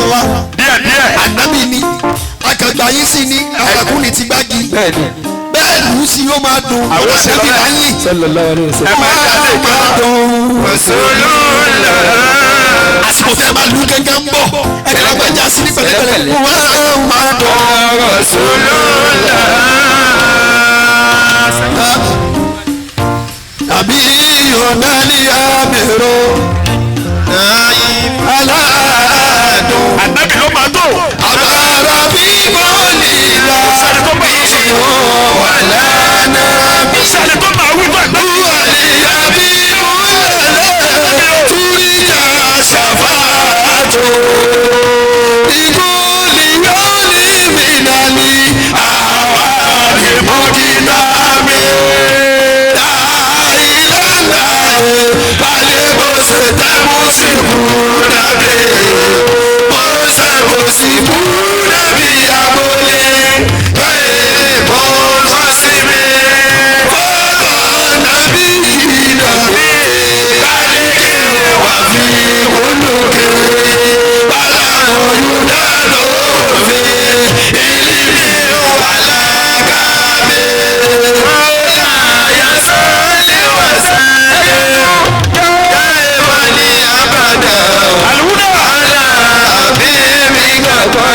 generation wa. Díẹ̀ díẹ̀. Ànábì ni akàgbà yín sí ni akàkùnrin ti gbági. Bẹ́ẹ̀ lù ú sí yóò máa dùn. Àwọn ṣe Ànábì lọ́lẹ̀. láyìn. Ẹ máa jáde Máa kan. dùn. Rasulullah. Àsìkò tẹ́ ẹ máa lù gángan ń bọ̀. Ẹ kàn máa já sí ní pẹ̀lẹ́pẹ̀lẹ́. Wọ́n máa dùn. Rasulullah. Tàbí ìyọ̀nà ní àmìrò aláàdùn. Ànábì ló máa tó. Àbára bí bọ́ọ̀lì là Sani tó máa yí sí. wà lánàá bí. Sani tó máa wí fún ànábì. Wàlíyà bí wàlẹ̀ túrìjà ṣàfàtò. Ìkúlì yóò ní mìnàlí àwa ìmọ̀jìnà mi. Láìláìlá balẹ̀ bó ṣe tẹ́ mú sí kú nàbí. Bó ṣe bó sí kú nàbí abúlé. Bẹ́ẹ̀ bó sọ sí mi. Fọ́tọ̀ nàbí nàbí. Kálíkì wà fi olókè. Bàlá oyúdá lófin. Ìlímì wà lágàmì. Láyà sálẹ̀ wà sálẹ̀. Dáìmọ̀ ní àbàdà. Àlùwúdà. Àlà àbí mi gbàgbọ́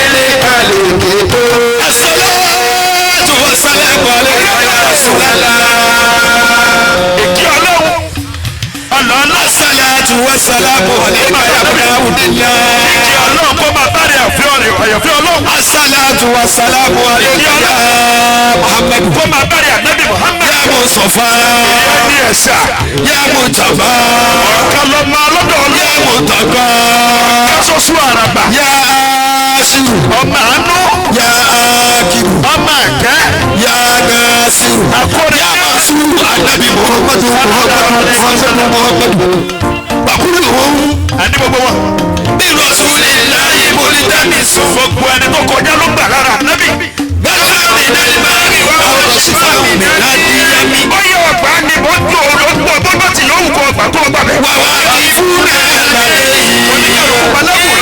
ilé kàlùkì tó. As-salatu was-salamu alayka ya Rasulallah. Ìkí Ọlọ́run. Ọlọ́lá. As-salatu was-salamu alayka ya Abdullah. Ìkí Ọlọ́run kó máa bá rẹ̀ àfẹ́ ọ̀rẹ́ àyànfẹ́ Ọlọ́run. As-salatu was-salamu alayka ya Muhammad. Kó máa bá rẹ̀ ànábì Muhammad. Ya Mustafa. Ẹni ẹ̀sà. Ya Mujtaba. Ọ̀kan lọ máa lọ́dọ̀ Ya Ọlọ́run. Mutaka. Kásọ́sù àràbà. Ya Ashiru. Ọmọ àánú. Ya Akibu. Ọmọ àkẹ́. Ya Nasiru. Akóre. Ya Masuru. Anabi Muhammadu Muhammadu Muhammadu Muhammadu. Bakuru òun. Àní gbogbo wọn. Bí Rasulillahi multamisu. Gbogbo ẹni tó kọjá ló gbà lára ànábì. Bẹ́ẹ̀ni nàlìbárì wà wọ́n ṣífàmì nàdíyàmí. Bóyá ọgbà ni bó tó ọgbà bó bá ti yóò kọ ọgbà tó ọgbà bẹ́ẹ̀. Wà wá kí fúnra lálẹ́ Oníkàlùkù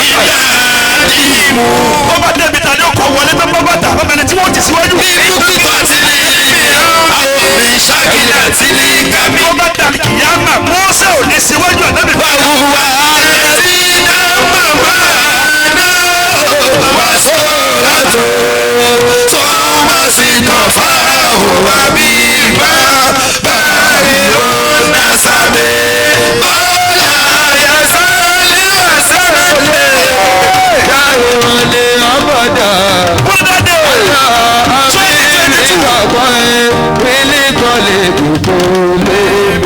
ìdádìmú. Bó bá débi tàbí ọkọ̀ wọlé tó bá bàtà bá bẹni tí wọ́n ti síwájú. Bí dókítà ti ní àwọn ìṣàkìlà ti ní kàmí. Bó bá dàbí kìyàmà Mọ́sẹ̀ ò ní síwájú ànábì. Wà wà sí màmá náà wà sọ̀rọ̀ tó tó má sì kàn fáwọn wà bí bá báyìí ó ná sábẹ́. Bọ́lá yà sálẹ̀ wà sálẹ̀ Dáhùn lè ọ̀bọ̀dà. Bó dáadé 2022. Àbí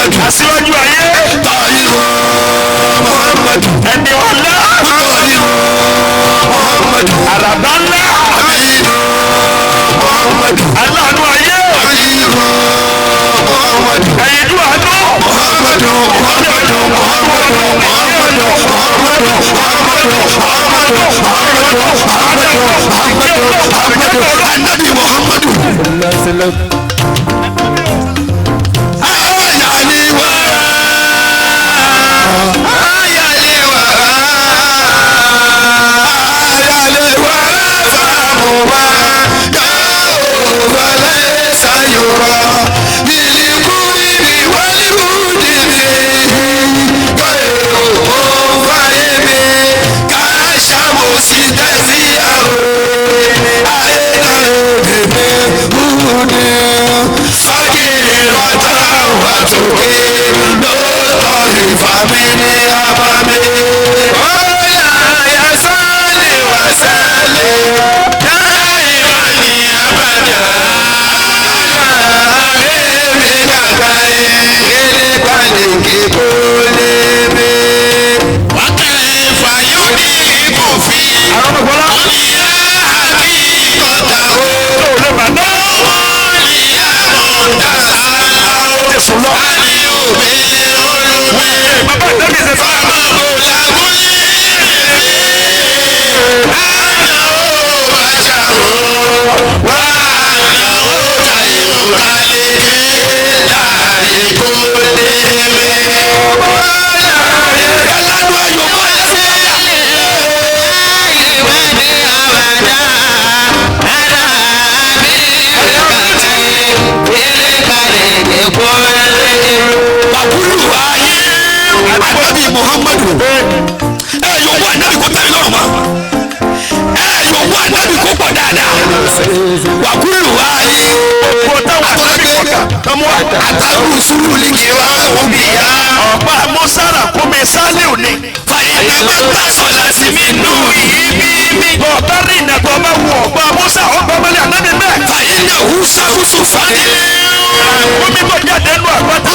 Muhammadu. Aṣíwájú ayé. Tọ́yìnbó Muhammadu. Ẹni ọlá. Tọ́yìnbó Muhammadu. Àràbá ńlá. Tọ́yìnbó Muhammadu. Aláàánú ayé. Tọ́yìnbó Muhammadu. Ẹ̀yinjú àánú. Muhammadu Muhammadu Muhammadu Muhammadu Muhammadu Muhammadu Muhammadu Muhammadu Muhammadu Muhammadu Anabi Muhammadu. Ọ̀pá Mọ́sára kó mi sálẹ̀ òní. Bọ̀ọ̀bá rí ìnàgbọ́ bá wù ọ̀pá Mọ́sá ọ̀pá mọ́lẹ̀ ànábì bẹ́ẹ̀. Omi bọ̀ jáde nù àpáta.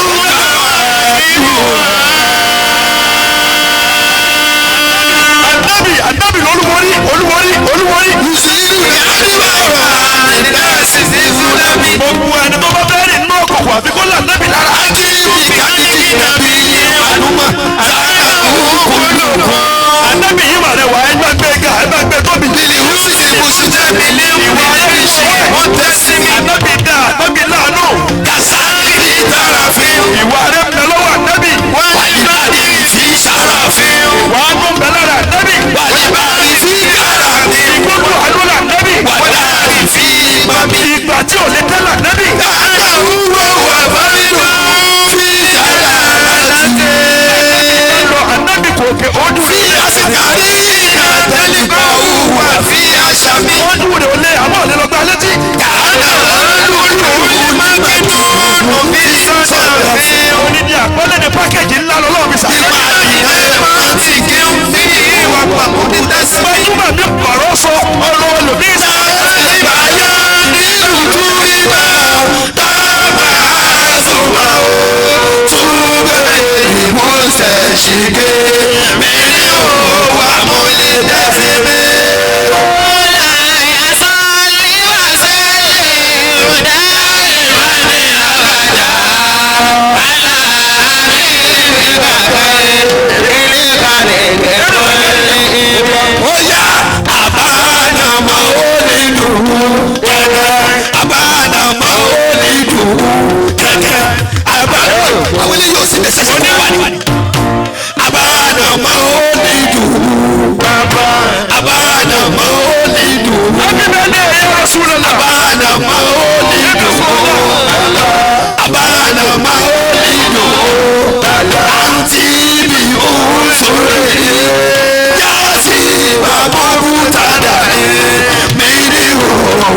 Ànábì ànábì lolúborí olúborí olúborí. Gbogbo ẹni tó bá fẹ́ rìn nínú òkùnkùn àfi kó là nábì lára. Ànábì yìí wà rẹwà ẹ bá gbé ga ẹ bá gbé tóbi. Ìwà rẹ̀ ń ṣe ànábì dá ànábì láàánú. Ìwà rẹ̀ ń bẹ lọ́wọ́ ànábì. Ìwà àánú ń bẹ lára ànábì. Ìgbógun àánú là ànábì. Ìgbà tí ò lè tẹ́ là ànábì. Lọ ànábì kò kè ojú rẹ̀. Ojú rẹ̀ ò lé àmọ́ ò lè lọ gbá létí. Onídìí àpọ́lẹ̀ ní pákéjì ńlá lọ́lọ́run fi sàkóso. Gbajúmọ̀ mi pọ̀rọ̀ sọ ọ̀rọ̀ ẹlòmíì sọ.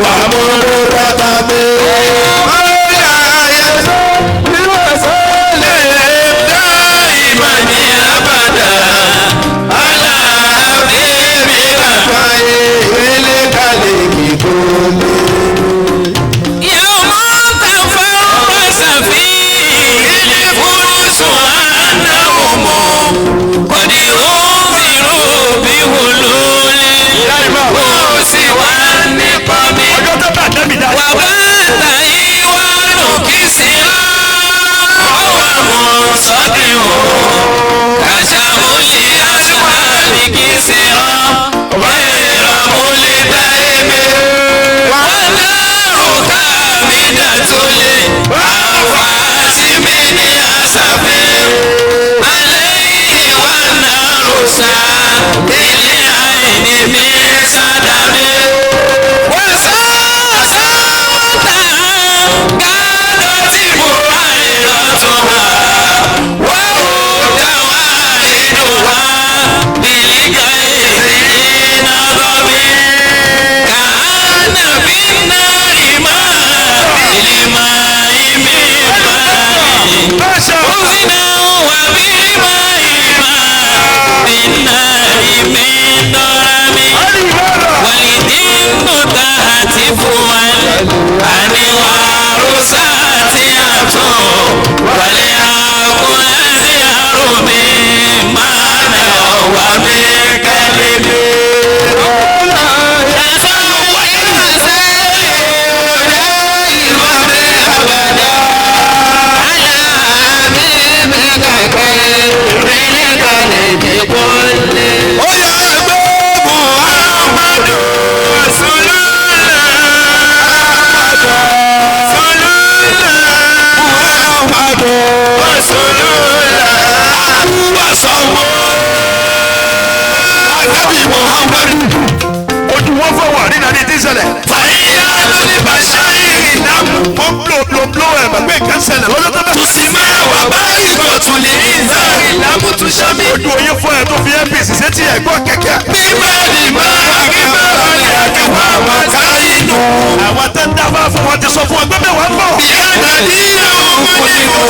Wà mú لكل Ó yá ẹgbẹ́ Muhammadu Rasulullah Muhammadu Rasulullah Abuwasanwo Anabi Muhammadu. Ojú wọn fọ wà nínú adé tí ń ṣẹlẹ̀. Fàyíyá lórí bàṣáyé ìdámú. Wọ́n blo blo blo ẹ̀ bàgbé nǹkan ṣẹlẹ̀ lọ́jọ́ tó bẹ̀. Tùsímẹ́ wà báyìí kò tún lè ń ìlámùtúnṣámi. Ojú oyin fún ẹ tó fi APC sétí ẹ̀gbọ́n kẹ̀kẹ́. Bíbélì máa bíbélì àkẹ́wà wà káyínú. Àwọn tẹ́ ń dábàá fún wọn ti sọ fún ọgbẹ́ mẹ́wàá ń bọ̀. Ìyáàdà ní òkú ni kò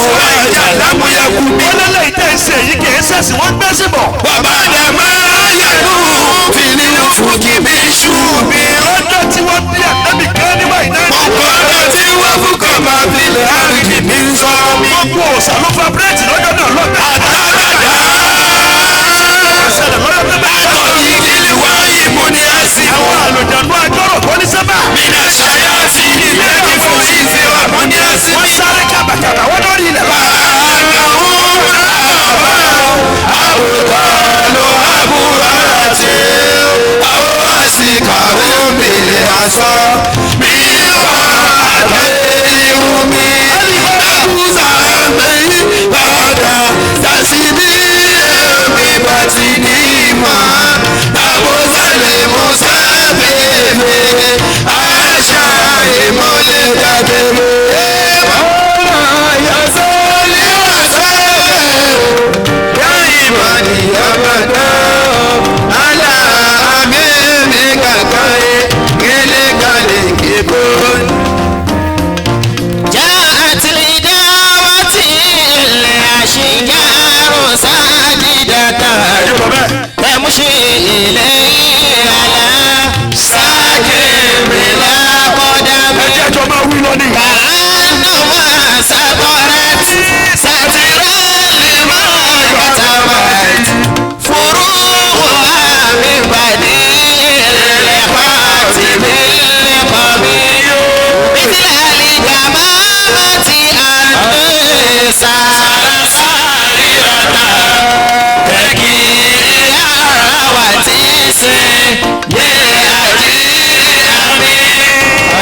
àjà lámúyẹ̀kú mi. Wọ́n lélẹ̀ ìtẹ́ ìṣe yìí kì í ṣẹ̀sìn wọ́n gbé sí bọ̀. Bàbá rẹ̀ máa yẹ̀kú fìlí òfúkì mi ṣú mi. Lọ́jọ́ tí wọ́n bí ànábì kan níwá ìná. Gbogbo ọ̀dọ̀ tí wọ́n fún kọ́ máa fi lè àrùn mi ń sọ mi. Gbogbo òòsà ló fa bírèjì lọ́jọ́ náà lọ́gbà. Àtàkàdá Ṣẹlẹ̀ lọ́jọ́ tó bẹ̀. àtọ̀ ìdílé wáyé mo ní àsìkò. Àwọn àlùjànnú agbọ́rọ̀ tó ní sábà. Mina ṣayá ti ilé ní fún ìfẹ́ wa mo ní àsìkò. Wọ́n sáré kàbàkàbà wọ́n lórí ilẹ̀ bá. جاءت لدعوة الأشجار ساجدة تمشي إليه على ساكن بلا قدم Ẹ jẹ́ jọ máa wí lọ ní. كأنما سطرت سترا لما كتبت فروعها من بديع الخاتم القبيل مثل الجمامة أن سار ساررة تكيا وتسي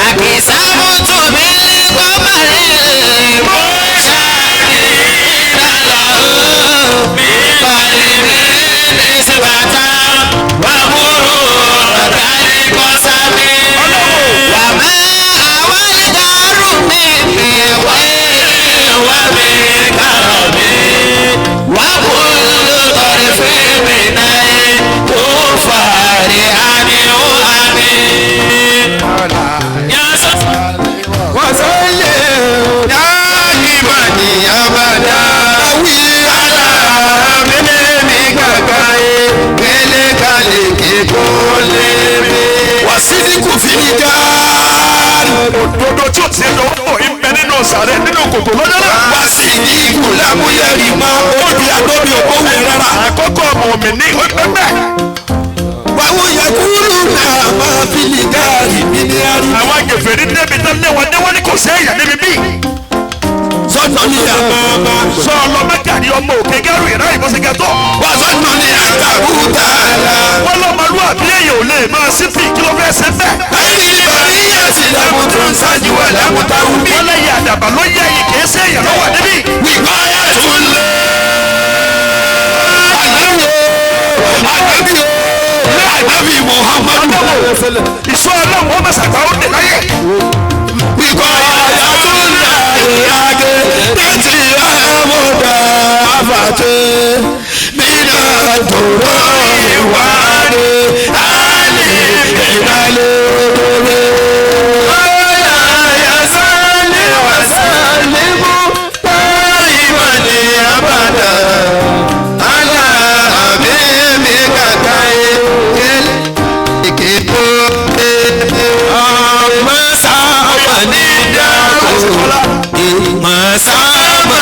أقسمت بالقمر المشاهدين له بقلب نسبة ومرورة القسم وما أولدار من غير ومن كرم وكل طرف من الكفار عنه أمين يا Wàsídìkù fi ní gaari. Òdodo tí ò ti lọ pọ̀ ń bẹ nínú sàrẹ̀ nínú kòtò lọ́jọ́ náà. Wàsídìkù lámúyẹ̀rì mọ́. Obì àdóbi òkòwò rárá. Àkọ́kọ́ mọ̀mí ní pẹ́pẹ́. Wàhùn yẹkúrú náà máa fi ní gaari mi ní àrí. Àwọn agbèfèrè débi tán lé wọn dé wọ́n ní kò sí èèyàn níbi bí. Sọ́nà ní àmàmà. Sọ ọlọ́mọdé ọmọ òkè gẹ́rù ìrá ìbọ̀sẹ̀gẹ̀ tó. Wà sọ́nà ní àkàkúta la. Wọ́n lọ́mọlúwàbí èèyàn ò lè máa sí fi kí ló fẹ́ ṣe bẹ́ẹ̀. Báyìí ní Bàríyà sí lámùtò ń ṣáájú wà lámùtà wùmí. Wọ́n lẹ́yìn àdàbà ló yẹ ẹ̀yìn kìí ṣe èèyàn lọ́wọ́ níbí. Wìkọ́yà tún lé. Ànábì o, Ànábì o, Ànábì Muhammadu. Ìṣọ́ ọlọ́run ó mọ̀sàgbà ó dè láyé. Wìkọ́yà tún lé àgé. Tẹ́tí àmúdà àfàtẹ́. Mínà dòrò ìwádìí. Àlè ìdálé òdòdó. Ọ̀yà yasálí wàsálímù táìmà ní abàdà. Àlà àmì mi kàkà ìkẹlẹ̀ ìkẹtọ́. Ọmọ sábà ní dáhùn. Ìmọ̀ sábà.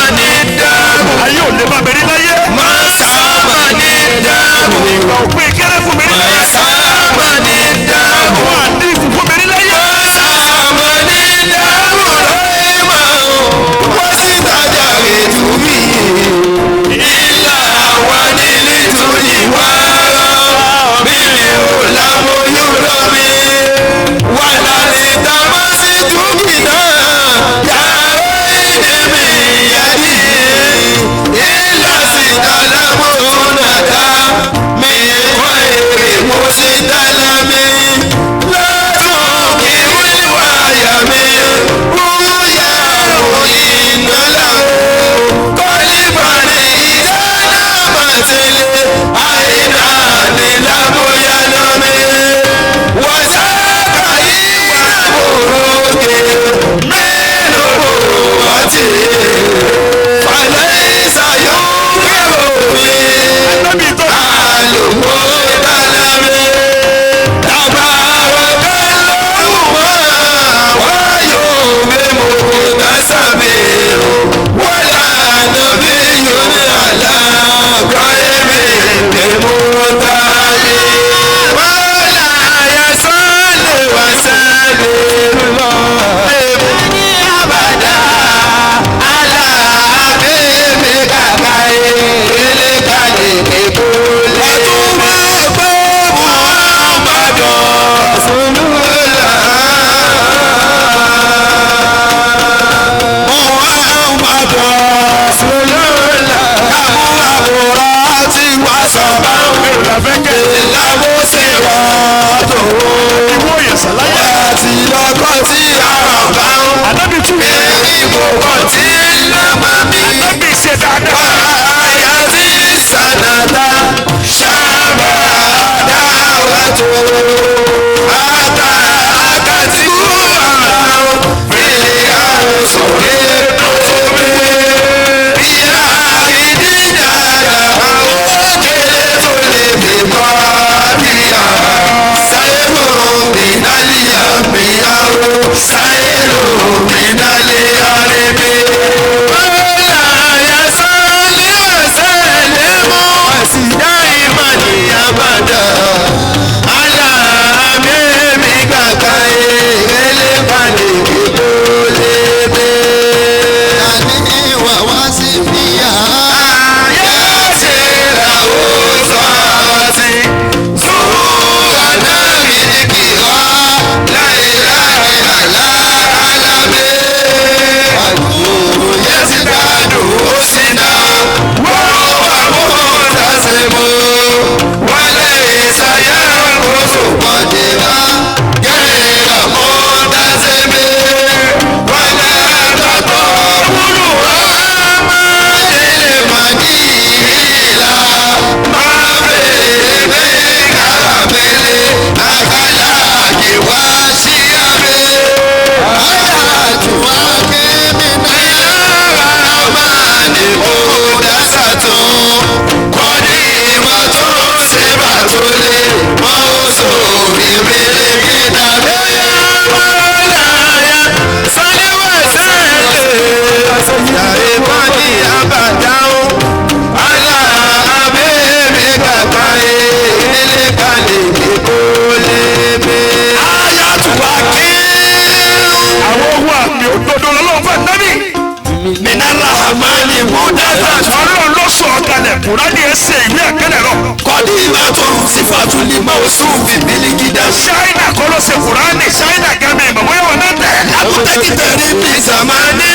Kùránì ẹ̀ ṣe ìwé ẹ̀kẹ́lẹ̀ lọ. Kọ́dí ìbátan sífàtú lè máa sùn fi bílíkì dá. Ṣáínà kọ́ ló ṣe Kùránì, Ṣáínà gẹ́mi ìmọ̀ bóyá wọn náà tẹ̀. Lákùtẹ́kìtẹ̀ rí bí sàmánì.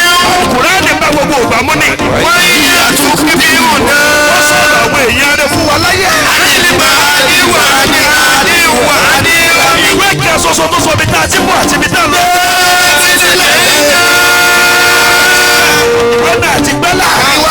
Kùránì bá gbogbo ògbà mú ni. Wọ́n yíyá tún bíbí ọ̀nà. Ó sọ̀rọ̀ àwọn èèyàn rẹ̀ fún wa láyé. Àdìlímà àdìwà àdìwà àdìwà. Ìwé kan ṣoṣo tó sọ ibi tá a ti bọ̀ àti ibi tá a lọ. Ìwé náà ti gbẹ́là.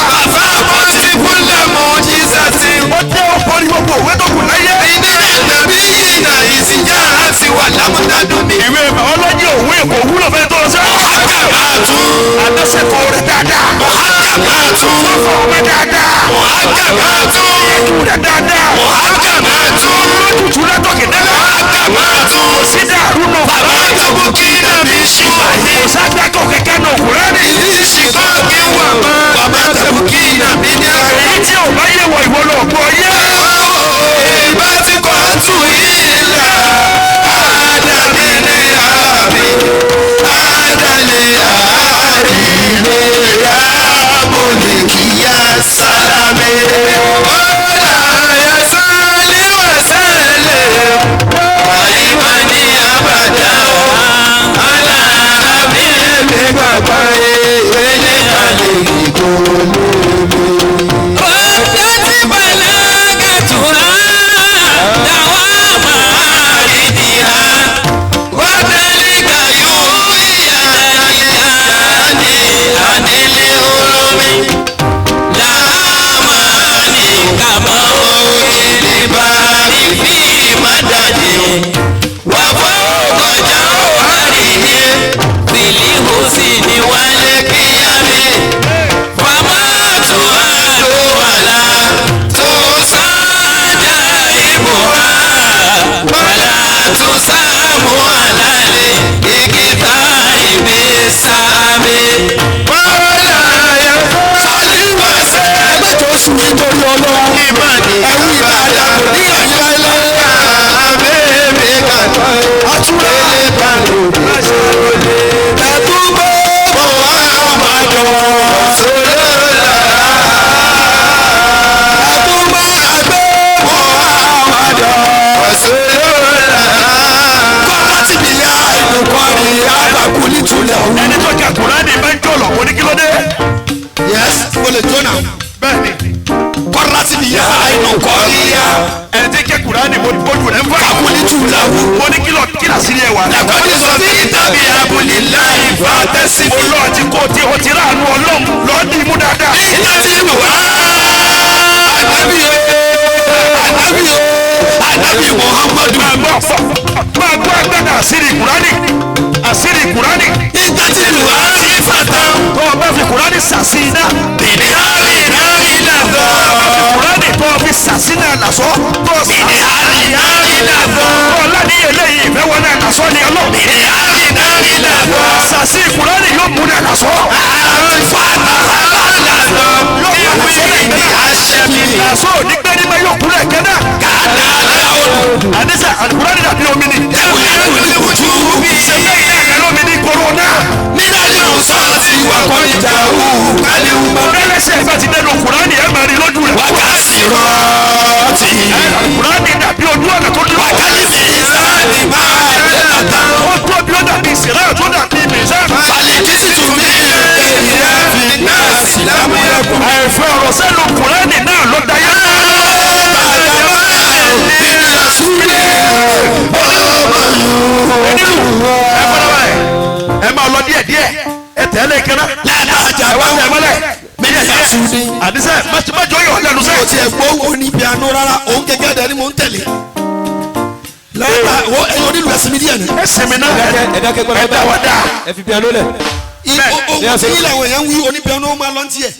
Bàbá àwọn ti kúnlẹ̀ mọ́ jísàtì. Ó jẹ́ ọkọ ní gbogbo òwe tó kù láyé. Ìdílé nàbí yìnyínna ìsìnjà àti wà lámúdádùn mi. Ìwé bàọ́lọ́jì òwe kò wúlò fẹ́ tó ṣe. Mọ̀hákàmátù. Àdẹ́sẹ̀kọ̀ rẹ̀ dáadáa. Mọ̀hákàmátù. Fọ́fọ́ rẹ̀ dáadáa. Mọ̀hákàmátù. Ẹ̀kú rẹ̀ dáadáa. Mọ̀hákàmátù. Lójútu látọ̀kì dẹ́lẹ̀. Mọ̀hákàmátù. Kò sí dàrú nù. Bàbá àtọ́kù kí nàbí ṣùgbọ́n. Kò ságbákò kẹ̀kẹ́ nù Kùránì. Ìlú ìṣìkọ́ kí wà mọ́. Bàbá àtọ́kù kí nàbí ní àgbẹ̀. Èyí tí ò bá yé wọ ìwọ lọ gbọ́ yé. Ìbá ti kọ́ àtú ìlà. Àdàbí ní àbí. Àdàlẹ̀ àdìlẹ̀ àbòlìkìyà sálámì. Ọ̀là yasálí wàsálẹ̀. Àyíwá ní àbàdà ọ̀. Àlà àbí ẹ̀mí bàbá ẹ̀ kalẹ̀ ìgbòho. Ẹni tó ka Kùránì bá ń jọ̀lọ̀ kò ní kí ló dé. Yes, o lè jóná. Bẹ́ẹ̀ni. Kọ́ra ti bi ya inú kọ́rí ya. Ẹni tí ké Kùránì mo bójú rẹ̀ ń fà. Kakuli tu lawu. Mo ní kí lọ kí làásìrí ẹ wà. Lakọ́ni sọ sí tàbí abúlé láì fa tẹ́sí. Mo lọ àti kó tí o ti ráàánú Ọlọ́run lọ́ọ́ dì í mú dáadáa. Iná ti wà. Ànábì o, Ànábì o, Ànábì Muhammadu. Máa gbọ́ agbádá àṣírí Kùránì. Àṣírí Kùránì. Iná ti wà ní fàtà. Tó o bá fi Kùránì sàṣì iná. Bìnní àrí náà làbọ̀. Kùránì tó o fi sàṣì náà làṣọ. Tó o Bìnní àrí náà làbọ̀. Tó o ládìyẹ lẹ́yìn ìfẹ́ wọn náà làṣọ ni Ọlọ́run. Bìnní àrí náà làbọ̀. Sàṣì Kùránì yóò mú náà làṣọ. Àti fàtà làbọ̀. Ìwé ìdí àṣẹ mi. Làṣọ ò ní gbé nígbà yóò kúrẹ̀ kẹ́nà. Kàdà láwùjọ. Àdísà Kùránì dàbí omi ni. Ṣé ilé ẹ̀rọ mi ní kòrónà? Bẹ́lẹ́sẹ̀ bá ti dẹnu Kùránì ẹ̀ máa rí lójú rẹ̀. Kùránì dàbí ojú ọ̀nà tó dúró. Ó tóbi ó dàbí ìsìnrá tó dàbí mìíràn. Àìfẹ́ ọ̀rọ̀ sẹ́nu Kùránì náà ló dayé. Onílù ẹ fọlọ́ báyìí ẹ máa lọ díẹ̀ díẹ̀ ẹ tẹ̀lé kẹ́nà. Ẹ wá tẹ̀ mọ́lẹ̀. Àdìsẹ́ májọ yọ̀ lẹ́nu sẹ́. Mo ti ẹ̀ gbọ́ oníbianú rárá, òun gẹ́gẹ́ dẹ̀ ni mò ń tẹ̀lé. Lọ́la wo ẹ̀yin onílù ẹ̀sìn mi díẹ̀ ni. Ẹ sinmi náà Ẹ dákẹ́ gbọ́dọ̀ ẹ dá wa dá. Ẹ fi piano lẹ̀. Ohun tí ilẹ̀ àwọn èèyàn ń wí oníbianú máa lọ tiẹ̀.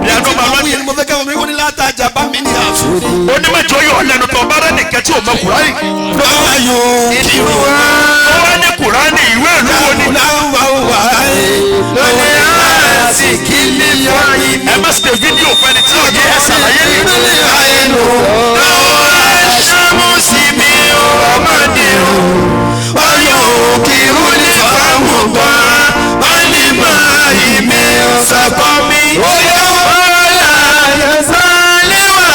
Piano máa lọ tiẹ̀. Mo fẹ́ kẹ́wọ́n mi wọ́n ní látàjà bá mi ní àṣù. Onímọ̀jọ yọ̀ lẹ́nu tó bá rẹ̀ nìkan tí ò mọ Kùránì. Lọ́wọ́ yóò kí wọ́n. Ó wá ní Kùránì ìwé ìlú wo ni. Ẹ má ṣe fídíò fẹ́ni tí ò yẹ ẹ ṣàlàyé ni. Sàkọ́ mi. Ó yẹ wọ́n láyé sálẹ̀ wá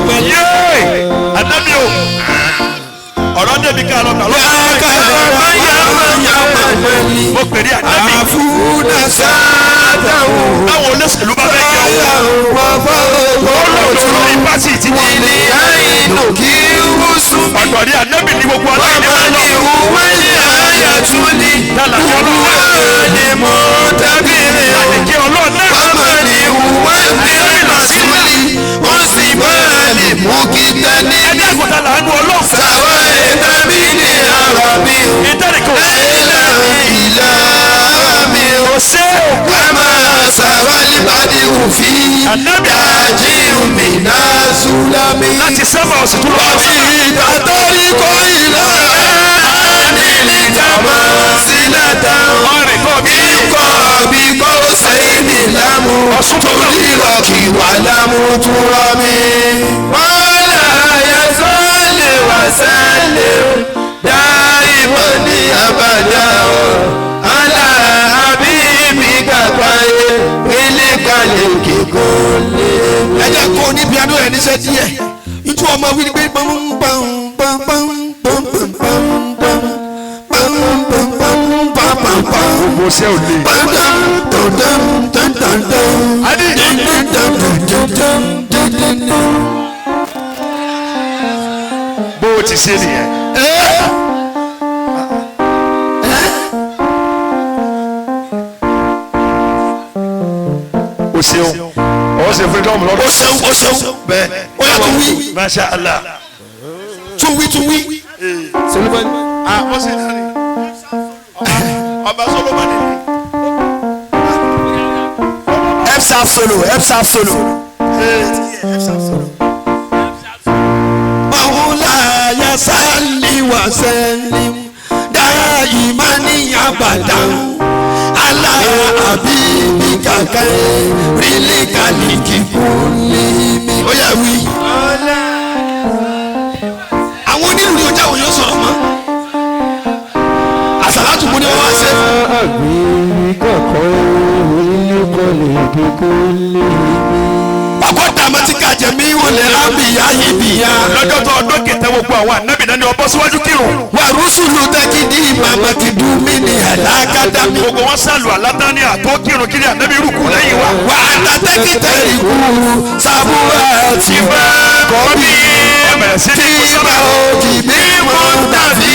ọ̀gbẹ́ni. Yéé ànábì o ọ̀rọ̀ débi ká lọ gbà lọ́wọ́. Mo pè ní ànábì. Báwo olóṣèlú bá fẹ́ jẹun? Olóòtú lórí pátì tí wọ́n ní. Ọ̀dọ̀ ní ànábì ní gbogbo aláìní máa lọ. Tálà ní ọlọ́run náà. Láti jẹ́ ọlọ́run náà. Ẹgbẹ́ àgùntàn làánú ọlọ́run. Ìtẹ́nìkan ò sí. Kò sí o. Ànábì láti sẹ́mà ọ̀sìn tó lọ sẹ́mà. Ọ̀rìn kọ́ bí ọ̀sùn tó lọ. Ẹ jẹ́ kó ní piano ẹ̀ níṣẹ́ díẹ̀ ntú ọmọ wí ni pé pam pam pam pam pam pam pam pam pam pam pam pam pam Gbogbo ṣẹ́ ò le. pam dam dam dam dam dam Adi. dam dam dam dam dam dam. Bó o ti ṣe nìyẹn. O ṣeun. Ọwọ́ ṣe freedom lọ́dọ̀. O ṣeun o ṣeun bẹ́ẹ̀ o yà tún wí Masha Allah. tún wí tún wí. Ah, ó ṣe náà ni. Ọba Solomoni ni. F sharp solo, F sharp solo. Mawulaya salli wa sallim daimani abadan ala habibika khairil khaliki kullihim. Ó yá wí. Àwọn onílù ni ọjà òyìn sọ̀rọ̀ mọ́. Àsàlátù mo ní wọ́n wá ṣe. Bàbá dàmátìkà jẹ̀mí wọlé ábìyá yìbìyá. Lọ́jọ́ tó ọdún kẹtẹ gbogbo àwọn ànábì náà ni ọbọ̀ síwájú kírun. Wà rúṣùlù tẹ́kídì màmá ti dùn mí ní àlágádá mi. Gbogbo wọn sálù alátání àtó kírun kiri ànábì rúkú lẹ́yìn wa. Wà á ta tẹ́kítẹ́rì kú sábúrà tí bá kọ́ bí. Ẹ bẹ̀rẹ̀ sí ní Tí kó sábà. bá òkì bí mo tàbí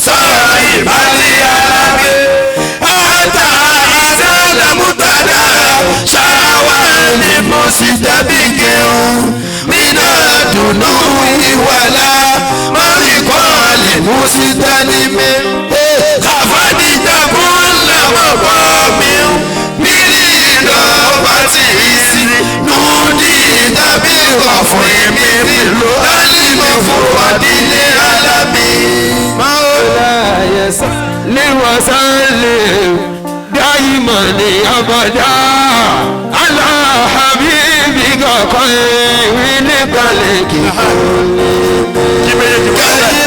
sọ̀rọ̀ ìbálẹ̀ alábẹ́. Àtà ìsálàmútàdá ṣáwá ni mo sì tẹ́bí kẹun. Nínú dùnú ìwàlá mọ́rìnkọ́ lè mú sí dání mi. Kàfádìjà fún làwọn bọ́ mi. Bílí ìdọ̀bà tí ì sí. Nùdí tàbí ọ̀fun mi nílò. Álìmọ̀ fún wàdílé alábí. وسلم دائما أبدا على حبيبك خير الخلق Kí méjèèjì wọ́n ṣe. Kẹ́lí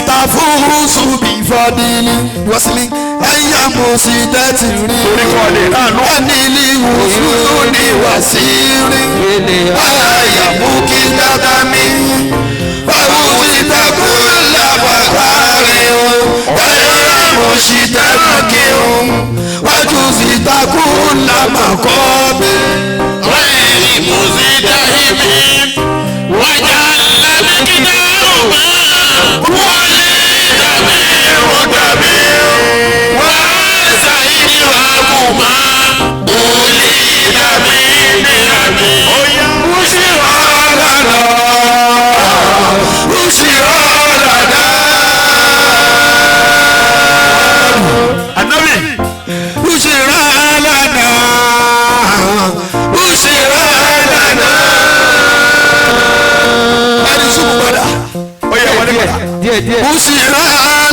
ta fúrúsù bí fọdílì wọ́sílì ẹ̀yà mo sì tẹ́tì rí. Torí kọ́ lè ránu. Ẹni ní wùsùlù ní wàsírí. Àyà mú kí dáadáa mi. Báwo ti tẹ́kùn lábàbá rẹ̀ o? Ẹ̀yà mo sì tẹ́kùn kí o. Wájú sì takùn lámàkọ́ mi. غير مزدحم وجعل مقدارهما ولتبيع تبيع وسيدهما أولي تبيع Bùsùlá lànà. Bùsùlá lànà. Ànábì. Bùsùlá lànà. Bùsùlá lànà. Ẹni sùn padà. Ó yẹ wọlé padà. Bùsùlá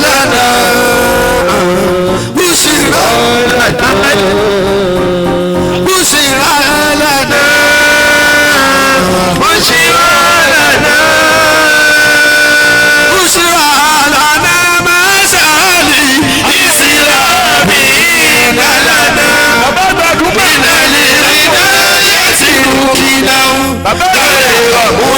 lànà. Bùsùlá lànà. Bùsùlá lànà. Bùsùlá lànà. Bùsùlá lànà máa ṣàlì ìsìlámì lálànà. Bàbá àgbà àdúgbò. Ìnàlè ìdáyà ti rú kí náà. Bàbá àgbà. Ọ̀bùn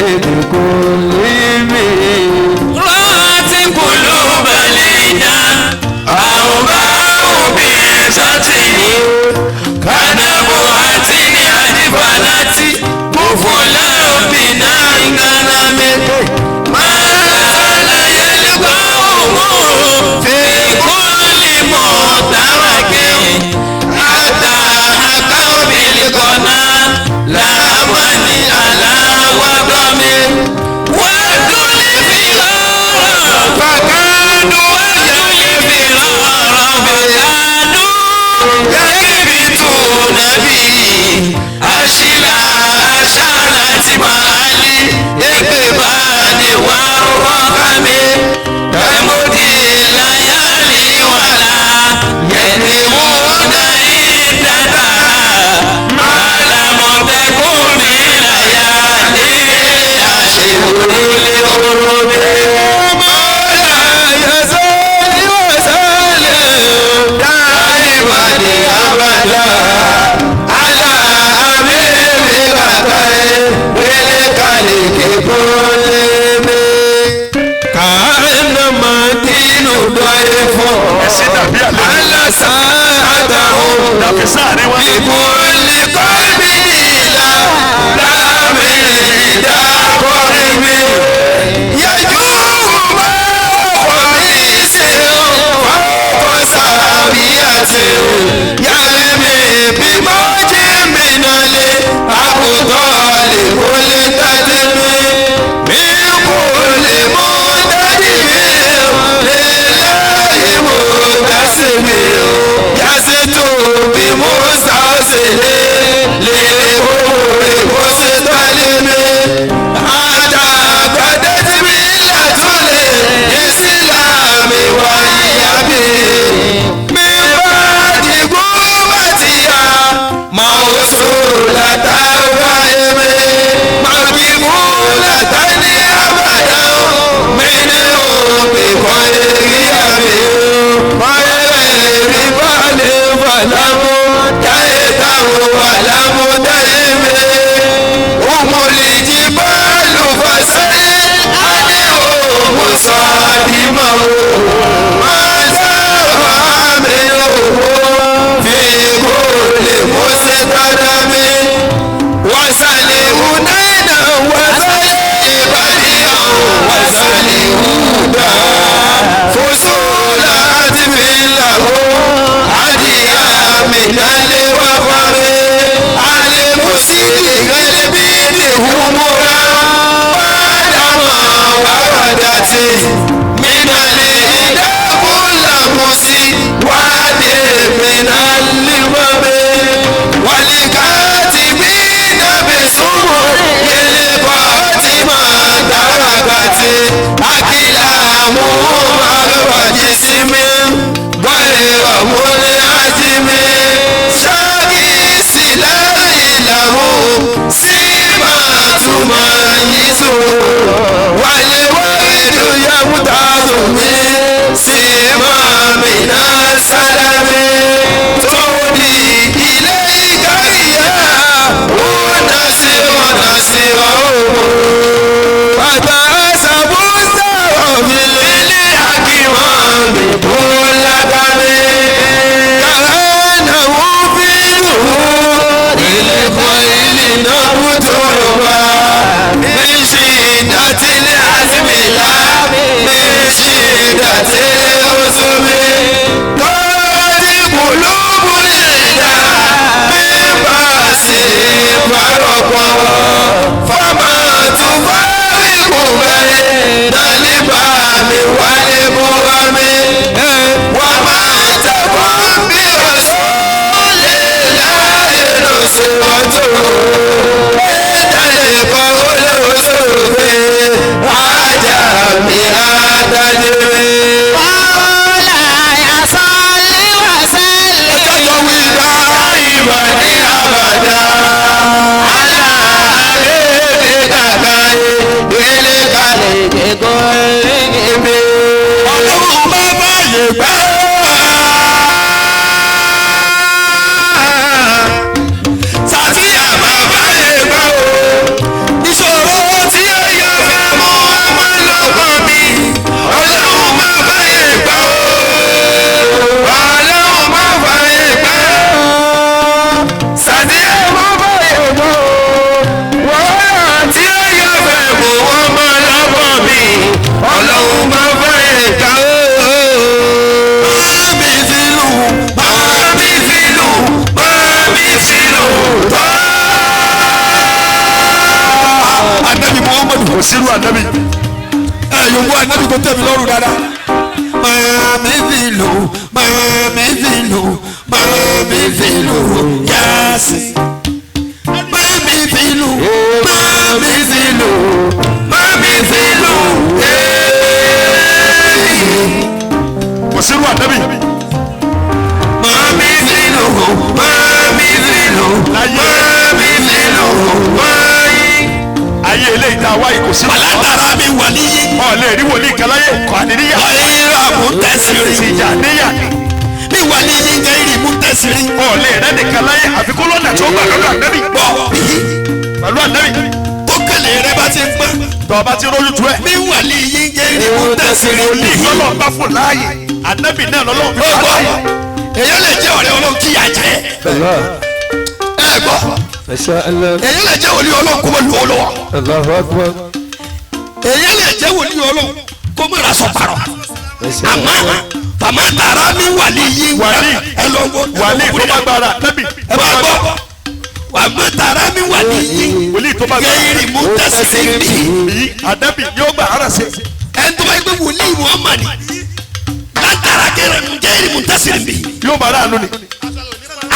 بكل رأت قلوب لنا أوباء بعزته كنبوة أجفلت كفلا بنا غنم ما زال يلقاهم في كل مترك حتى حكوا بالقنا لا من على وضم وكل فرارا فكانوا وكل فرارا فكانوا يكبتون به أشلا أشالت معالي إقبال والرحم تمضي الليالي ولا يدرون عدتها ما لم تكن بليالي أشهر الحرم ما لا يزال وسلم دائما أبدا على حبيبك خير الخلق كلهم كأنما دين ضيف Ẹ̀sìn dàbí àlejò. على ساعتهم Dàbí sáàrin wa. بكل قلب إلى دام قرب يجوب قميص فوق سارية يرمي بموج من الأبطال كل تدم من كل منتدب لله مبتسم يستو بمستوصل لكل مستلم حتى بدت ملة الإسلام وهي به من بعد قوتها موصولة الرحم مقبولة أبدا منه بخير أبي خير بال فلم تهته ولم تهم هم الجبال فسل عنهم صادمه ما زال منه في كل مستدم وسلمنا وسلم وسلم فصولات له عديا من الوفر على المسيء قلبي همرا بعدما وردت من الإله كل مسيء واد من الوبر والكاتبين بسمر الفاطمة درجت أكلامهم الجسم غير منعجم شاكي سلاح له سيما تميزه والورد يمتاز من سيما من السلام تهدي إليك يا ونسر نسره فتحسب الزهر في الأكمام كل دم كأنه في ظهور الخيل نبت ربا من شدة العزم لا من شدة العزم طارت قلوب العدا من بأسهم فرقا فما تفارق بين البام والبرم وما تكن برسول الله نصرته. Kò sírú ànábì. Ẹ yòówù ànábì tó tẹ̀ mí lọ́rùn dáadáa. Màmí fìlù, màmí fìlù, màmí fìlù, yásì. Màmí fìlù, màmí fìlù, màmí fìlù, Kò sírú ànábì. Màmí fìlù, màmí fìlù, màmí fìlù, wáyé. Ayé eléyìí tá a wáyé kò sírú. Màlátara mi wà níyì. Ọ̀ lè rí wòlíì kan láyé kọ́ àníníyà. Ọ̀yẹ́rà mú tẹ̀sírì. Tìjà níyà. Mi wà níyì gẹ́rì mú tẹ̀sírì. Ọ̀ lè rẹ́ nìkan láyé àfikún lọ́nà tí ó gbà lọ́dọ̀ ànábì. Bọ̀ bíi Pẹ̀lú ànábì. tó kẹlẹ̀ rẹ bá ti ń pẹ́. Tọ́ba ti rójú tu ẹ̀. Mi wà níyì gẹ́rì mú tẹ̀sírì. Wòlíì lọ́lọ́ bá fún láàyè. Ànábì náà lọ́lọ́ fi Ó fún gbọ́, láàyè. èyàn lè jẹ́ ọ̀rẹ́ Ọlọ́run kí yà jẹ́. Allah. Ẹ gbọ́, Masha Allah. èyàn lè jẹ́ wòlíì Ọlọ́run kó mọ̀ lù ọ́ lọ́wọ́. Allahu akbar. Èyàn lè jẹ́ wòlíì Ọlọ́run kó mọ̀ ra sọ parọ́. Masha Àmọ́ Allah. fàmà tààrà mi wà níyì. Wàlíì. Ẹ lọ wo Wàlíì tó bá gbára ànábì. Ẹ bá gbọ́, wàmà tààrà mi wà níyì. Wòlíì tó bá gbára Gẹ́rì mú tẹ̀sírì bí. bí ànábì yóò gbà ara ṣe. Ẹni tó bá yẹ pé wòlíì Muhammad látara gẹ́rì mú tẹ̀sírì bí. Yóò bá ara àánú ni.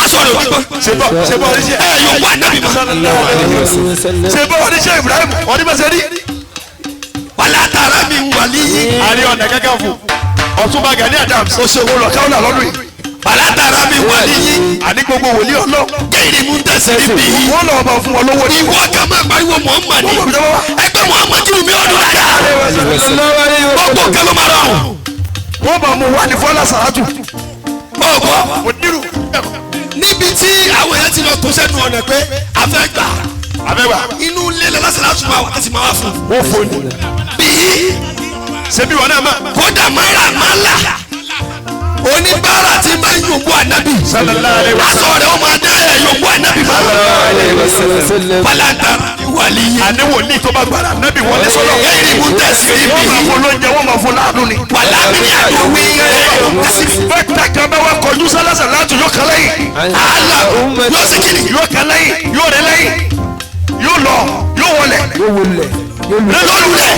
Aṣọ rẹ̀ wá gbọ́. Ṣebọ́ ṣebọ́ oníṣẹ́. Ẹ yóò wá nábì mọ́. Ṣebọ́ oníṣẹ́ Ibrahim onímọ̀ṣẹ́ rí. Wàlá tààrà mi wà níyì. Àrí ọ̀nà kankan fún. Ọ̀túnba Gani Adams. Ó ṣe owó lọ káwọn lọ́dún yìí. Wàlá tààrà mi wà níyì. Àní gbogbo wòlíì ọlọ́. Gẹ́rì mú tẹ̀sírì bí. Wọ́n lọ bá fún wọn lówó ní. Ìwọ kan máa pariwo Muhammad. Ẹgbẹ́ Muhammad jù mí ọdún dáadáa. Gbogbo kan ló máa rọrùn. Wọ́n bá mú wá ní Fọlá Sàràtù. Ọ̀gbọ́ Onírù. níbi tí àwọn èèyàn ti lọ tó sẹ́nu ọ̀nà pé a fẹ́ gbà. Abẹ́wà. Inú ilé lọ́sàlásù máa wà láti máa wá fún. Wọ́n fò ní. Bíi Ṣebí wọn náà mà. kódà mara mala oníbàárà tí máa ń yòǹbó ànábì Sallallahu alaihi wasallam. aṣọ rẹ̀ ó máa dá ẹ̀ yòǹbó ànábì mọ́ palanta wàlíyé Àní wòlíì tó bá gbára ànábì wọlé sọ́lọ̀. gẹ́rì mú tẹ̀sí Wọ́n bí máa fún lóúnjẹ, wọ́n máa fún láàánú ni. wàlá mi ní àdówí Bẹ́ẹ̀ni kan bá wá kọjú sálásà látò yóò kan lẹ́yìn. àlà yóò sì kiri Yóò kan lẹ́yìn, yóò rẹ lẹ́yìn. Yóò lọ, yóò wọlẹ̀. Yóò wọlé. Yóò lulẹ̀.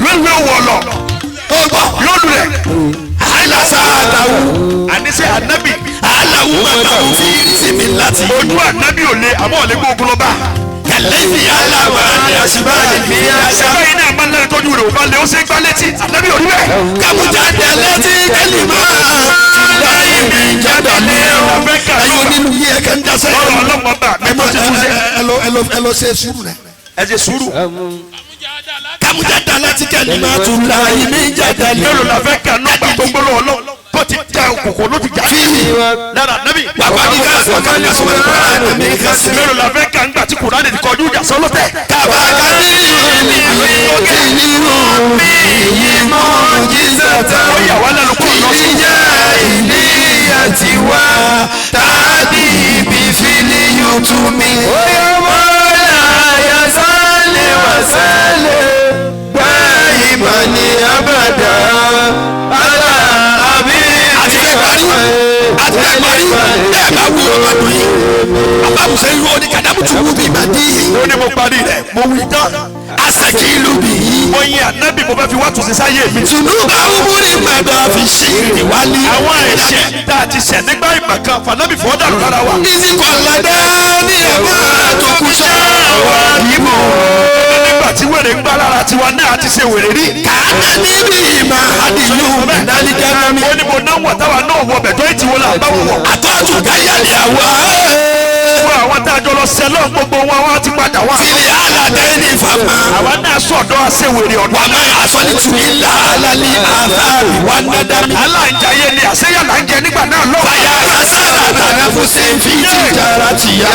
lólulẹ̀ Yóò wọ̀ lọ, ọgbọ́ yóò lulẹ̀. àlà sàtàwù Àníṣe ànábì. àlàwù màtàwù fi ìrísí mi láti Ojú ànábì ò le, àmọ́ ò lè gbógun lọ bá. kẹlẹ́fì àlàmà ni àṣìbáyé fi àṣà Ṣé báyìí náà máa ń lẹ́nu tọ́jú rẹ̀ ò bá lè ó ṣe é gbá létí? Ànábì ò rí bẹ́ẹ̀. kàmújà dẹ̀lẹ́tì kẹ́lìmọ́ láyé mi jáde lé o. ẹ̀yin onílù yìí ẹ̀ kẹ́ ń dasẹ́. Lọ́rọ̀ ọlọ́mọ bá mi tó ti tún ṣe. ẹ lọ ṣe sùúrù rẹ. Ẹ ṣe sùúrù. kàmújà dẹ̀lẹ́tì kẹ́lìmọ́ tún láyé mi jáde lé o. Mélòó la fẹ́ kà nígbà tó gbólóhùn ọlọ́ tó ti já òkùnkùn ló ti já. Lára ànábì. Bàbá mi ká sọ ká ní sọ mi ká sí. Mélòó la fẹ́ kà nígbà tí Kùránì ti kọjú ìjà sọ́lọ́tẹ̀. Kàbá kàbí mi kìlú mi yìí mọ́ jísàtà. Ó yà wá lẹ́nu kúrò lọ sí. Ìyá ìlíyà ti wá tàbí ibi fílí yóò tú mi. Oya mọ́lá ya sálẹ̀ wà sálẹ̀. Báyìí mà ní abàdá. Alá àbí Àti fẹ́ parí àti fẹ́ parí ẹ bá wí ọmọ dùn yín. Àbábùsẹ̀ yóò ní kàdámù tún wú mi mà dí. Ó ní mo parí rẹ̀, mo wí tán. Àṣàkì ìlú bì í. Mo yin ànábì mo fẹ́ fi wá tùsí sáyé mi. Tùnúbà umuri màdà fi ṣe ìwálé. Àwọn ẹ̀ṣẹ̀ tá a ti ṣẹ̀ nígbà ìgbà kan fànábì fọ́ dànù lára wa. Ìsìnkú ọ̀làdá ní ẹ̀fọ́ àtòkùṣà wà níbò. Nígbà tí wèrè ń gbá lára tiwa náà ti ṣe wèrè rí. Kàánà níbi ìmọ̀ àdìyú nàlìjámi. Ó ní mo náwó táwa náà wọ bẹ̀ tó ètí wo là ń bá wọ̀. Àtọ́jú káyàlẹ̀ àwa. Gbogbo àwọn tá a jọ lọ sẹ́lọ̀ gbogbo wọn wọ́n ti padà wá. Fìlẹ̀ àlàdé ní ìfàmà. Àwa náà sọ̀dọ̀ àṣewèrè ọ̀dọ́. Wà máa àsọ̀lì tù ilà alálì àfáàrí wà nádàmí. Aláǹjayé ni àṣeyà là ń jẹ nígbà náà lọ. Fàyà sára tànà fún sẹ́ńfì tìjára tìyà.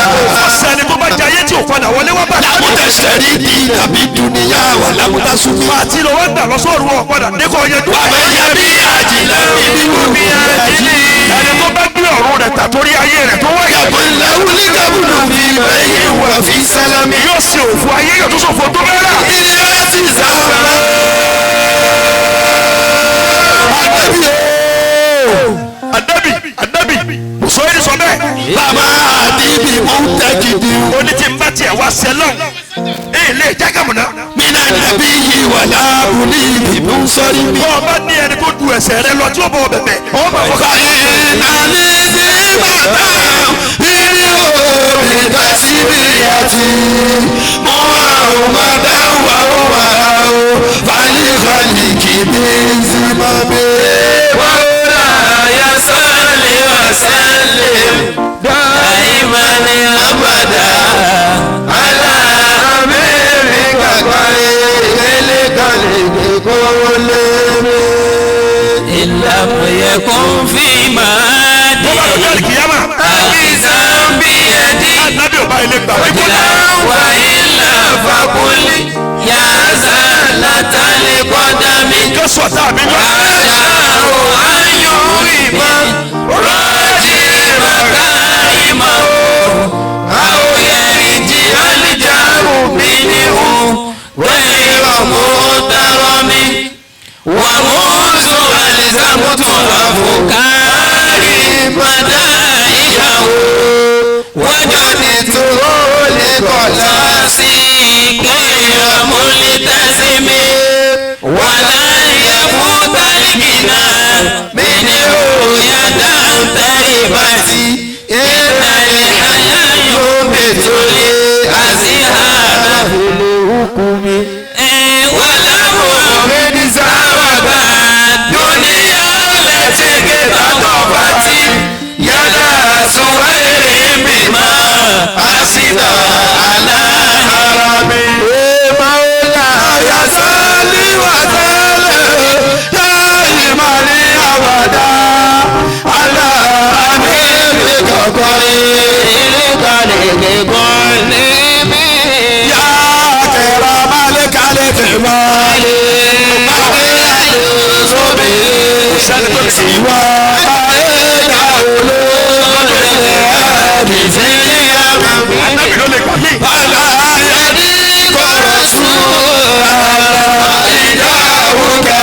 Ọ̀sẹ̀ ni tó bá jayé tí ò padà wọlé wá bàtà. Lámútẹ̀ sẹ́rí di tàbí dùnìyà wà lámútà sunmi. Àti lọ́wọ́ gbà lọ́sọ̀rù ọ̀ padà dékọ̀ yẹn Wà máa yà bí àjìlá ìbíwò bí àjìlí. Ẹni tó bá gbé ọ̀run rẹ̀ tà torí ayé rẹ̀ tó wáyé. Yàgò ńlá wúlí kábùdù fi bẹ́yìn wà fi sálámì. Yóò ṣe òfò ayé yóò tún ṣòfò tó bẹ́ẹ̀ rà. Ilé ti sábà. Àdébí o. Ànábì Ànábì Bùsọ̀yìn sọ bẹ́ẹ̀. Bàbá àdébí mò ń tẹ́ gidi. Ó ní tí n bá tiẹ̀ wá sẹ́lọ̀. Ee lè jẹ́ kàmùnà. Mina nàbí yìí wà láàbù ní ìbí ń sọ́rí mi. Bọ́ ọ bá ní ẹni tó du ẹsẹ̀ rẹ lọ tí ó bọ̀ ọ bẹ̀bẹ̀. Ọ bá fọ ká. Ìnàlí sí bàtà ìrí òbí bá síbi àti mọ́ àwọn bàtà wà ó wà ó fàlífàlì kì í bí sí mọ́ bí. Wàhálà ya sálẹ̀ wà sálẹ̀ dáìmá ní abàdá àlà Amẹ́ríkà kọ́lé ilé kọ́lé kó lé mi. ìlànà yẹkùn fi máa Bó dé bá lọ́jọ́ àlìkìyámà. àbísàn bí ẹdí. Ànábì ò bá ilé gbà wípé. Wà ilà fàkúlì yà sálàtàlẹ̀ kọ́dàmí. Jésù ọ̀tá mi lọ. Àṣàrò ayọ̀ ìmọ̀ rọ́jì màkà ìmọ̀ o. Àwòyẹ̀rì àlìjáàrú mi ní o. Wẹ́rọ̀ mú tọrọ mi. Wà mú sùn àlìsàmùtò àfòkárì màdá ìyàwó. Wájú Ní tó lè kọ̀lá sí kẹ́yọ̀ múlítẹ́sí mi. Wàlá yẹ fún tálíkìnà mi ní òòyà dáńtẹ́rì bá ti. Ìnàlẹ̀ àyà yóò bètò lé àṣìhàrà. Wàlá mọ̀ sábàbà dúníyà lẹ́tí kẹta bá ti. Yàrá sùwárì bímọ àṣìdá àlá mi. Màúlà yasali wà sálẹ̀ láyé máa ní àwàdà. Àlà Amẹ́ríkà kọ́lé ilé kọ́lé kíkọ́ ní mi. Yá kẹ̀rọ balẹ̀ kalẹ̀ tẹ̀ balẹ̀. Balẹ̀ sóbì. Ìwà ẹ̀dá olóòlẹ̀ ẹ̀bí sílẹ̀ àmàmì. Ànábì ló lè gbà mí. Bàbá yẹni kọ̀rọ̀ sùn ìjà òkèrè.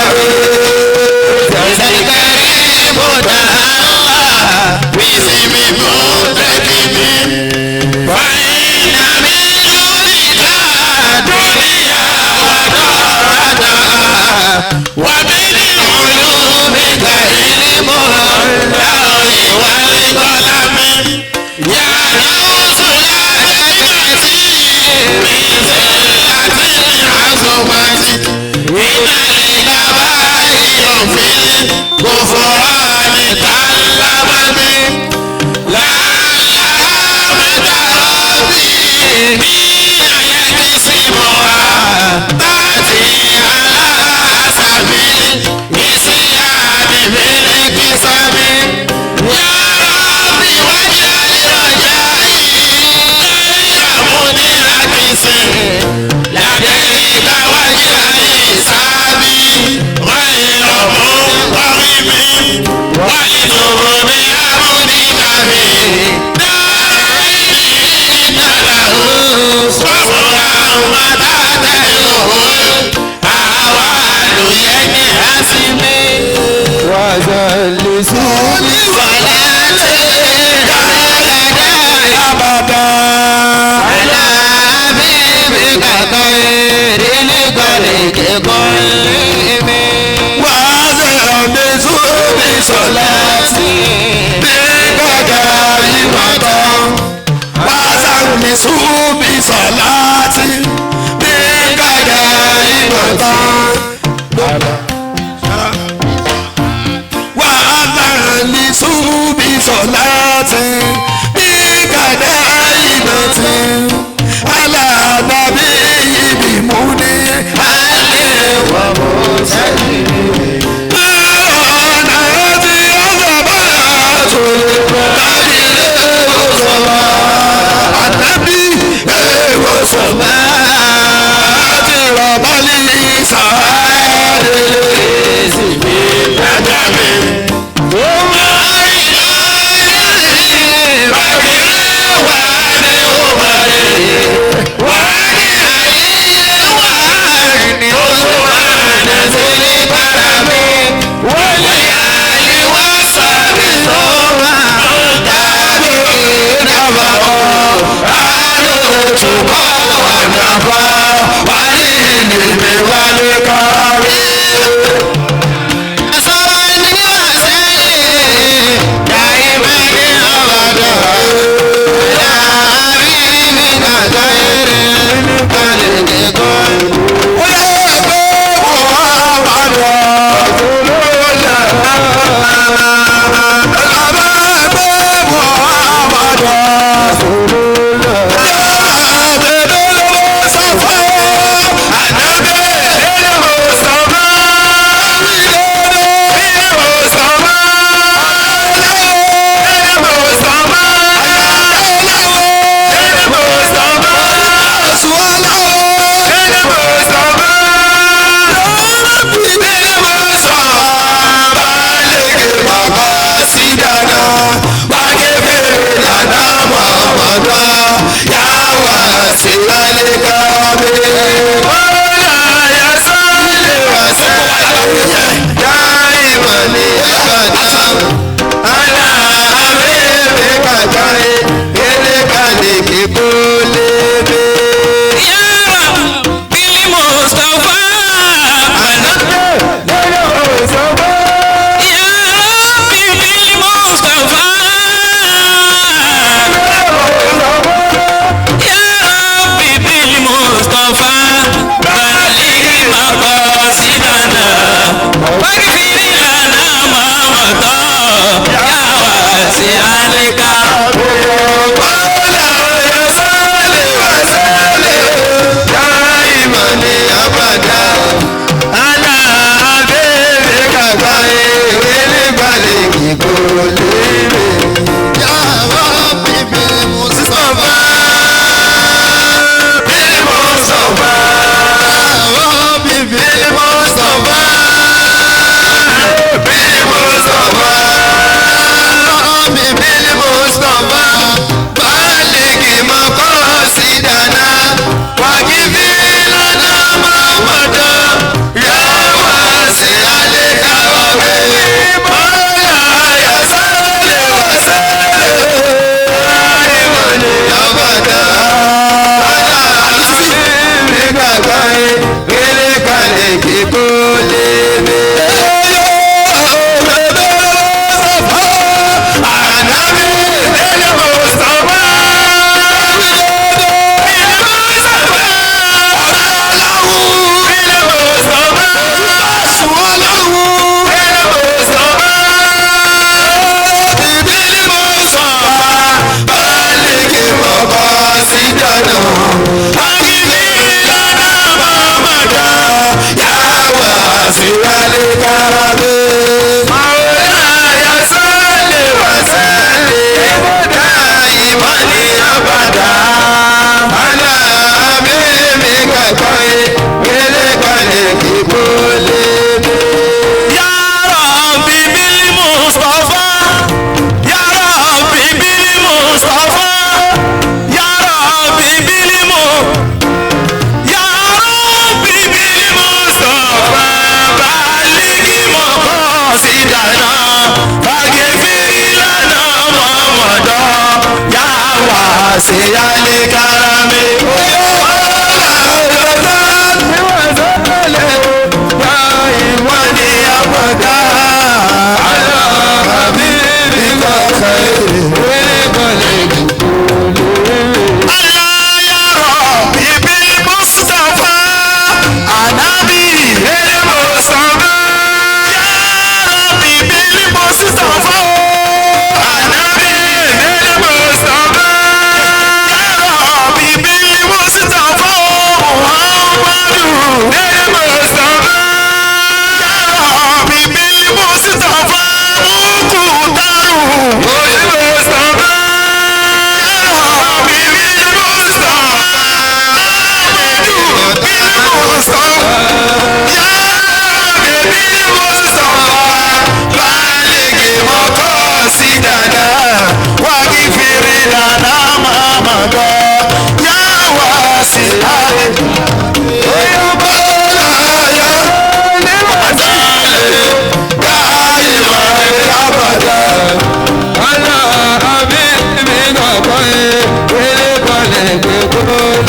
Wọ́n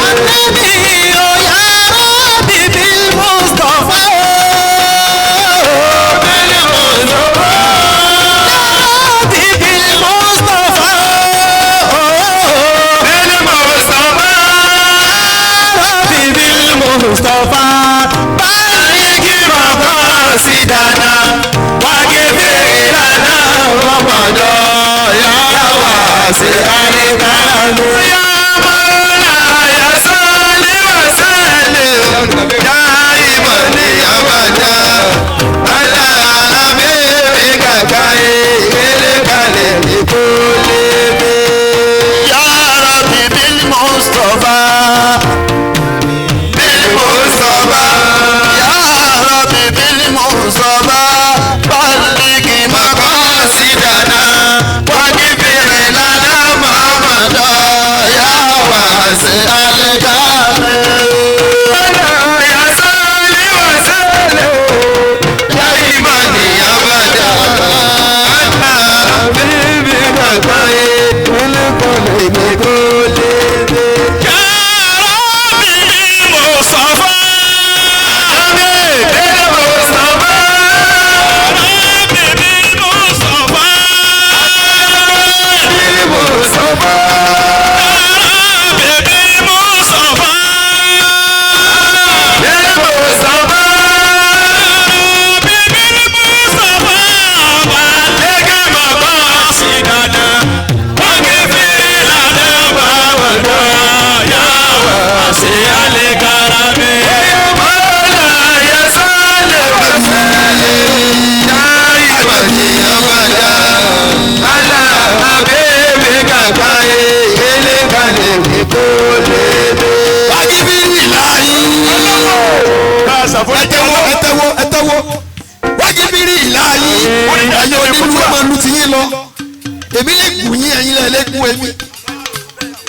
Ànábì Ẹtẹwọ ẹtẹwọ ẹtẹwọ wájibiri ìlàyé ẹ̀yin onílù ọmọ lu ti yín lọ èmi lè gùn yín ẹ̀yin lè gùn èmi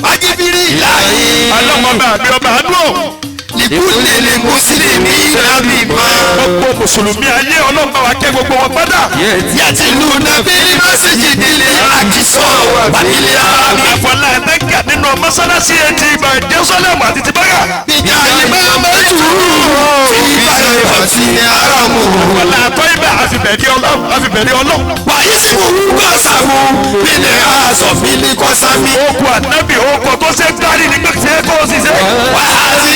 wájibiri ìlàyé. Ọlọ́mọba àbí ọba àdúrà. Ìkúlẹ̀ lè mùsùlùmí lábì mọ́. Gbogbo mùsùlùmí ayé ọlọ́mọba wa kẹ́ gbogbo wọn padà. Yàtì lù nàbí mọ́síjì nílé àkísọ̀ wàlílẹ̀ àmì. Àfọlá ẹ̀mẹ́kà nínú mọ́sálásí etí ìgbà Jésọ́lẹ̀mù àti ti báyà. Ìjà ìmọ̀ mẹ́tù tí ìbáyọ̀ ìfọ̀tí aramu. Àfọlá àtọ́ ibà àfibẹ̀rí ọlọ́. Wàyí sì wù ú kọ́sàmù bílẹ̀ àṣọ̀fínì kọ́sàmì. Okùn ànábì okùn tó ṣe gbárí ní gbèsè kó o sì ṣe. Wàhálì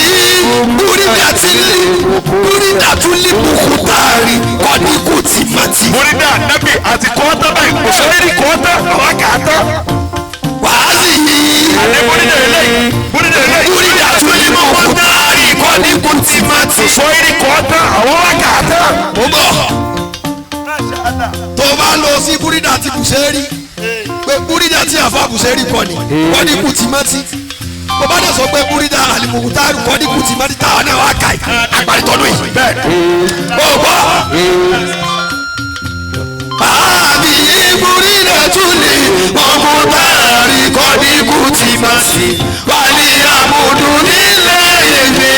búrídàtúlì bùkútàrí kọ́díkù tìmátì. Búrídà ànábì àti kọ́ńtà báyìí kò sẹ́yìn kọ́ńtà àwọn kàtà. Wàhálì Àlẹ́ búrídà eléyìí búrídà eléyìí. búrídàtúlì bùkútàrí kọ́díkù tìmátì. Sọ́yìn kọ́ńtà àwọn kàtà. Mo bọ̀ tó bá lọ sí búrídà tí Bùsẹ́rì pé búrídà tí àfa Bùsẹ́rì kọ́ ni kọ́díkù tìmátì. Mo bá dẹ̀ sọ pé búrídà àlìmọ̀kútàrí kọ́díkù tìmátì táwọn náà wá kà yìí àgbàlítọ́nù yìí. Mo bọ̀. Àbí búrídà túlẹ̀ mọ̀kútàrí kọ́díkù tìmátì wà ní àmúdù nílẹ̀ èmi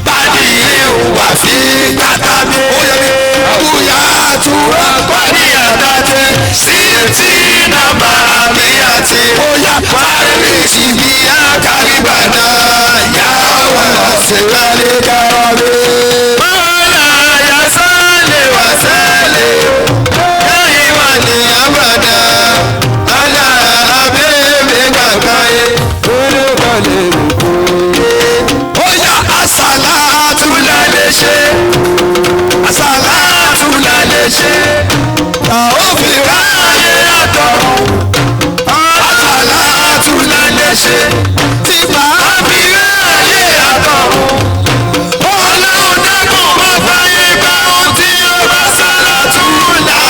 bàdí ìwà fi kàtà mi. Ó yẹ mi bóyá àtúrà kọ́ni àdájẹ́ sí tí nàmbà mi àti bóyá parí ti bí àkàrígbàdà yà wà sílẹ̀ kárọ̀bì. Mọ́lá yà sálẹ̀ wà sálẹ̀ lẹ́yìn wà ní àbàdà àlà àbẹ̀bẹ̀ gbàgbà yẹ. Bóyá àsàlá tún lè ṣe àsàlátù la lè ṣe ta ó fi ráyè àtọ̀run àsàlátù la lè ṣe tí màá fi ráyè àtọ̀run ọlọ́run dákun má fàyè gbà ohun tí ó bá sàlátù là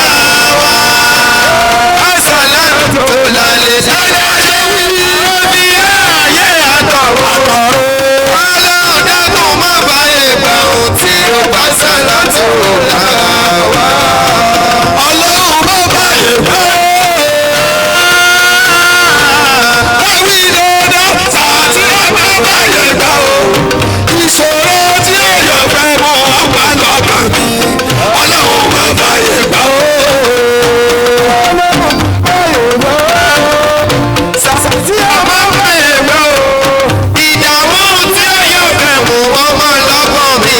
wá àsàlátù la lè ṣe ó fi ráyè àtọ̀run ọlọ́run dákun má fàyè gbà ohun tí ó bá sàlátù là wá. Ọlọ́run má fàyè gbà. Ẹ̀wí dandan sàtì má fàyè gbà o. Ìṣòro tí èèyàn fẹ́ mọ́ ọgbà lọ́kàn mi. Ọlọ́run má fàyè gbà o. Ọlọ́run fàyè gbà o. Sàtì má fàyè gbà o. Ìdààmú tí èèyàn fẹ́ mú ọmọ lọ́kàn mi.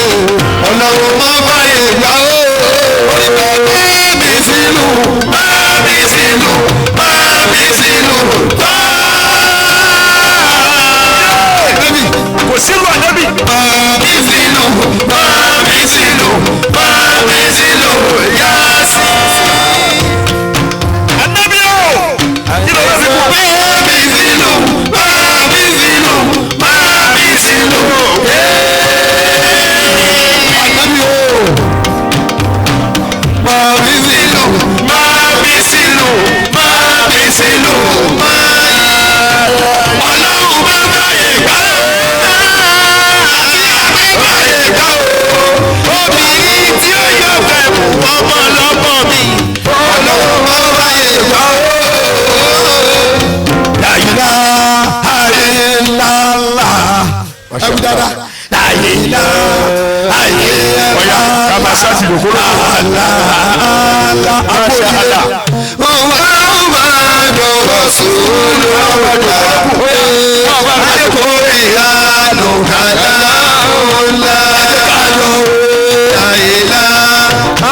Ọlọ́run má fàyè gbà o. Bá mi sílù, bá mi sílù, bá mi sílù, bá. Kò sílùú ànábì. Bá mi sílù, bá mi sílù, bá mi sílù, yá sí. Ànábì o. Kí ló bá fi kú? Bá mi sílù, bá mi sílù, bá mi sílù, Ànábì o. Bá mi sílù, bá mi sílù, bá mi sílù, bá. Ọlọ́run bá báyè gbà àti àmì báyè gbà o. Obìnrin tí ó yọ fẹ́ mú ọmọ lọ́mọ mi. Ọlọ́run bá báyè gbà o. Làyìnlá àyìnlá ẹ̀wù dáadáa. Làyìnlá àyìnlá Ọ̀yá ká máa ṣáàtì lòkó lóko. àlá àlá àkóyè. Muhammadu Rasulullah. Al-Qur'anu kalamullah. Àyìnlá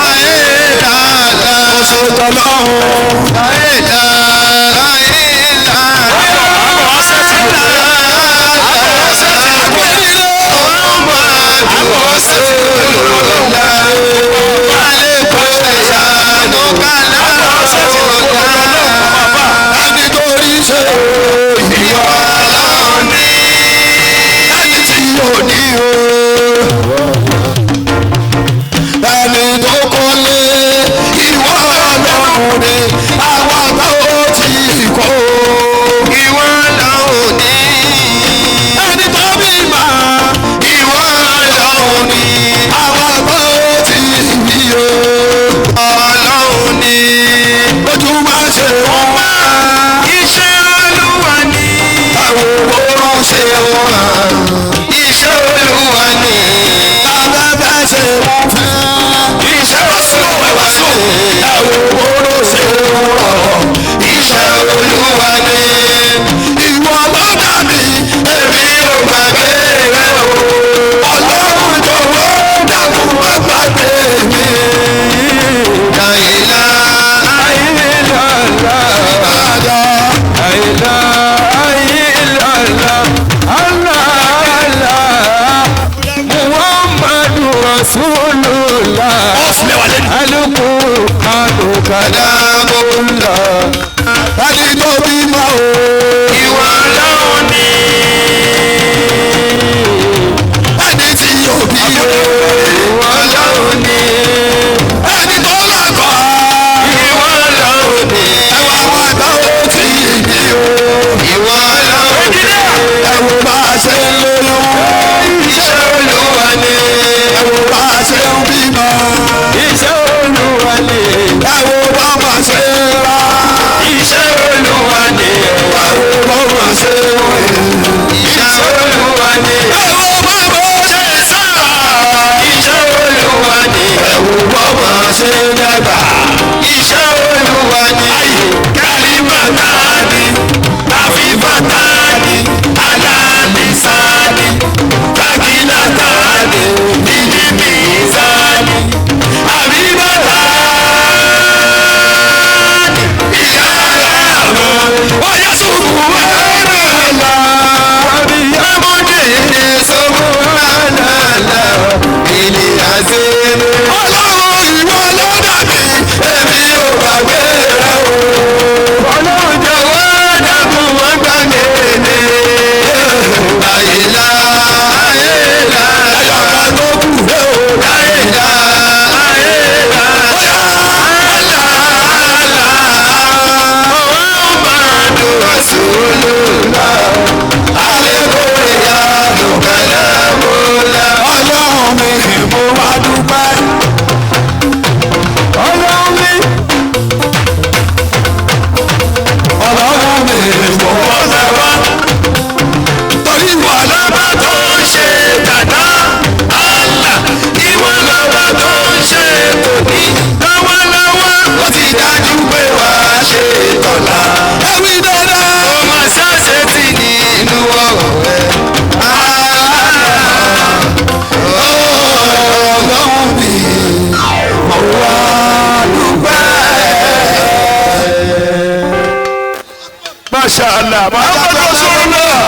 àyìnlá àyìnlá àyìnlá. Ẹni tó rí ṣe ìwà lọ́ní. Ẹni tí Kalamullah. Ẹni tó bímọ o. Ìwọ Ọlọ́run ni. Ẹni tí yóò bí o. Ìwọ Ọlọ́run ni. Ẹni tó lọ́kọ̀. Ìwọ Ọlọ́run ni. Ẹwà wà bá ó ti bí o. Ìwọ Ọlọ́run ni. Ẹ wo bá a ṣe ń lóyún. Iṣẹ́ Olúwa ni. Ẹ wo bá a ṣe ń bímọ. Iṣẹ́ Olúwa ni. Ẹ wo bá a ṣe ń ra. Iṣẹ́ Olúwa ni. Ẹ wo bá a ṣe ń rìn. Iṣẹ́ Olúwa ni. Ẹ wo bá a ṣe ń sá. Iṣẹ́ Olúwa ni. Ẹ wo bá a ṣe ń dàgbà. Iṣẹ́ Olúwa ni. Kálímàtàní, àfífàtàní, alálìsáni, kákìlátàní, bílímìsáni, àbíbàtàní, ìyára àwọn ọ̀yà sùkú wẹ́rẹ́ là. Àbíyámọ́dé sọ́kúnránàlá, ìlì àzẹ́lẹ̀. Ọlọ́run ìwọ ló dà mí, èmi ò gbàgbé rẹ o. Ọlọ́run jọ̀wọ́ dákun má gbàgbé mi. Àyìnlá àyìnlá Ẹyọ̀ká tó kù rẹ o. àyìnlá àyìnlá àlá àlá. Muhammadu Rasulullah. Alẹ́kọ̀ọ́yà lùkàlámọ́lá. Ọlọ́run mi mo wá dúpẹ́. Ọlọ́run mi. Ọlọ́run mi mo wá dúpẹ́. Torí ìwọ Lọ́ba tó ń ṣe dàda, Allah, ìwọ lọ́ba tó ń ṣe tòní. Lọ́wọ́lọ́wọ́ ó ti dájú pé wàá ṣe tọ̀la. Ewì dáadáa. Ó máa ṣàṣe tì nínú ọ̀rọ̀ rẹ̀. Ọlọ́run mi mo wá dúpẹ́. Masha Allah. Muhammadu Rasulullah.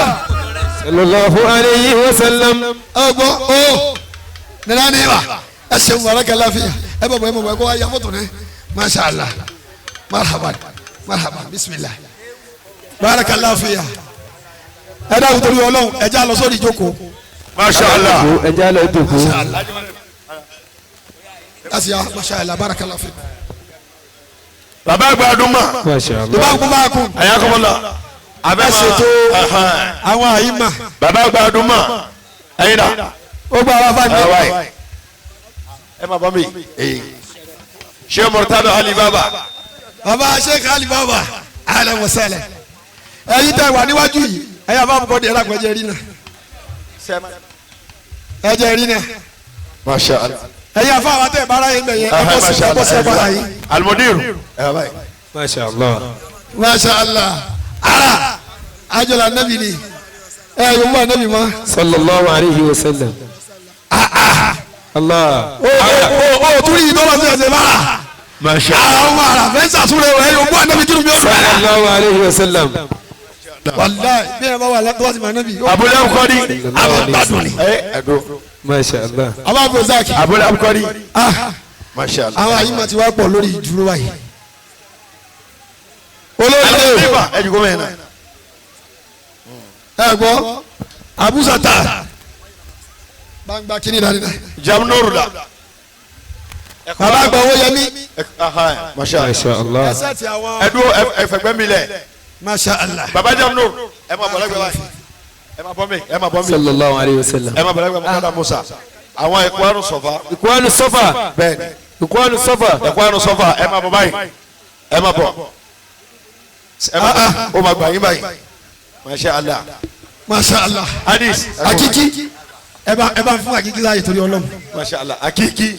Sallallahu alayhi wa sallam. Ọgbọ́n o nana ni wa ẹ ṣeun baraka lafiya ẹ bọ̀ bọ̀ ẹ bọ̀ bọ̀ ẹ kó wa ya fọ́tò ní masha Allah marhaban marhaban bisimilah baraka lafiya ẹ dákun torí Ọlọ́run ẹ já lọ sórí ìjókòó Masha Allah. Ẹ jẹ́ àlọ́ ìdòkú. láti ya masha Allah baraka lafiya. Bàbá àgbà Adúmọ̀. Masha Allah. ìbá kú bá kú Àyàkọ́mọ́lá. Abẹ́ ẹ ṣètò àwọn àyímà Bàbá àgbà Adúmọ̀. Ẹyin dà. ó gba àwọn afáàní. Ẹ wáyé. Ẹ máa bọ́ mi. Ṣé Murtado Ali Baba? Baba Sheikh Ali Baba ahlan wa sahlan ẹ̀yin tẹ́ wà níwájú yìí ẹ̀yin àbá àbúkọ di ẹ̀rọ àgbẹ̀jẹ̀ rí náà ẹ̀jẹ̀ rí náà Masha Allah. ẹ̀yin àfa àwọn tẹ́ bára yín bẹ̀ yẹn ẹ bọ́ sí ẹ bọ́ sí ẹ bára yín. Almudir. Ẹ báyìí. Masha Allah. Masha Allah ara àjọlá anabi ni ẹ yóò mú anabi mọ́. Sallallahu alayhi wa sallam. Allah. O o o tún yìí tọ́lá sí ẹsẹ̀ bára Masha ara ọmọ ara fẹ́ sàtúrẹ̀ ẹ yóò mú anabi kí ló fi ọdún. Sallallahu alayhi wa sallam. Wàláì bí ẹ bá wà látọ́ wá sí anabi. Abúlé Abukọ́dí. Àwọn gbádùn ni. Ẹ ẹ̀dùn. Masha Allah. Àwọn abdulrasaq Abúlé Abukọ́dí. ah Masha Allah. àwọn àyìnbó ti wá pọ̀ lórí ìdúró báyìí. Olórí lè Nípa ẹ jù gómìnà náà. ẹ gbọ́ abusata gbangba kini dani náà. Jamnuru la. Bàbá àgbà owó yẹmí. Masha Allah. Masha Allah. Ẹsẹ̀ ti àwọn. Ẹ dúró ẹfẹ̀gbẹ́ mi lẹ̀. Masha Allah. Baba Jamnuru. Ẹ máa bọ̀ lẹ́gbẹ̀ẹ́ báyìí. Ẹ máa bọ́ mi. Ẹ máa bọ́ mi. Sallallahu alayhi wa sallam. Ẹ máa bọ̀ lẹ́gbẹ̀ẹ́ Mọ́kàdá Musa. Àwọn Ikhwanu Safa. Ikhwanu Safa. Bẹ́ẹ̀ni. Ikhwanu Safa. Ikhwanu Safa ẹ máa bọ̀ báyìí. Ẹ máa bọ̀. Ẹ máa bọ̀. Ó máa gbà yín báyìí. Masha Allah. Masha Allah. Hadis. Akiki ẹ bá fún akiki láàyè torí Ọlọ́run. Masha Allah. Akiki.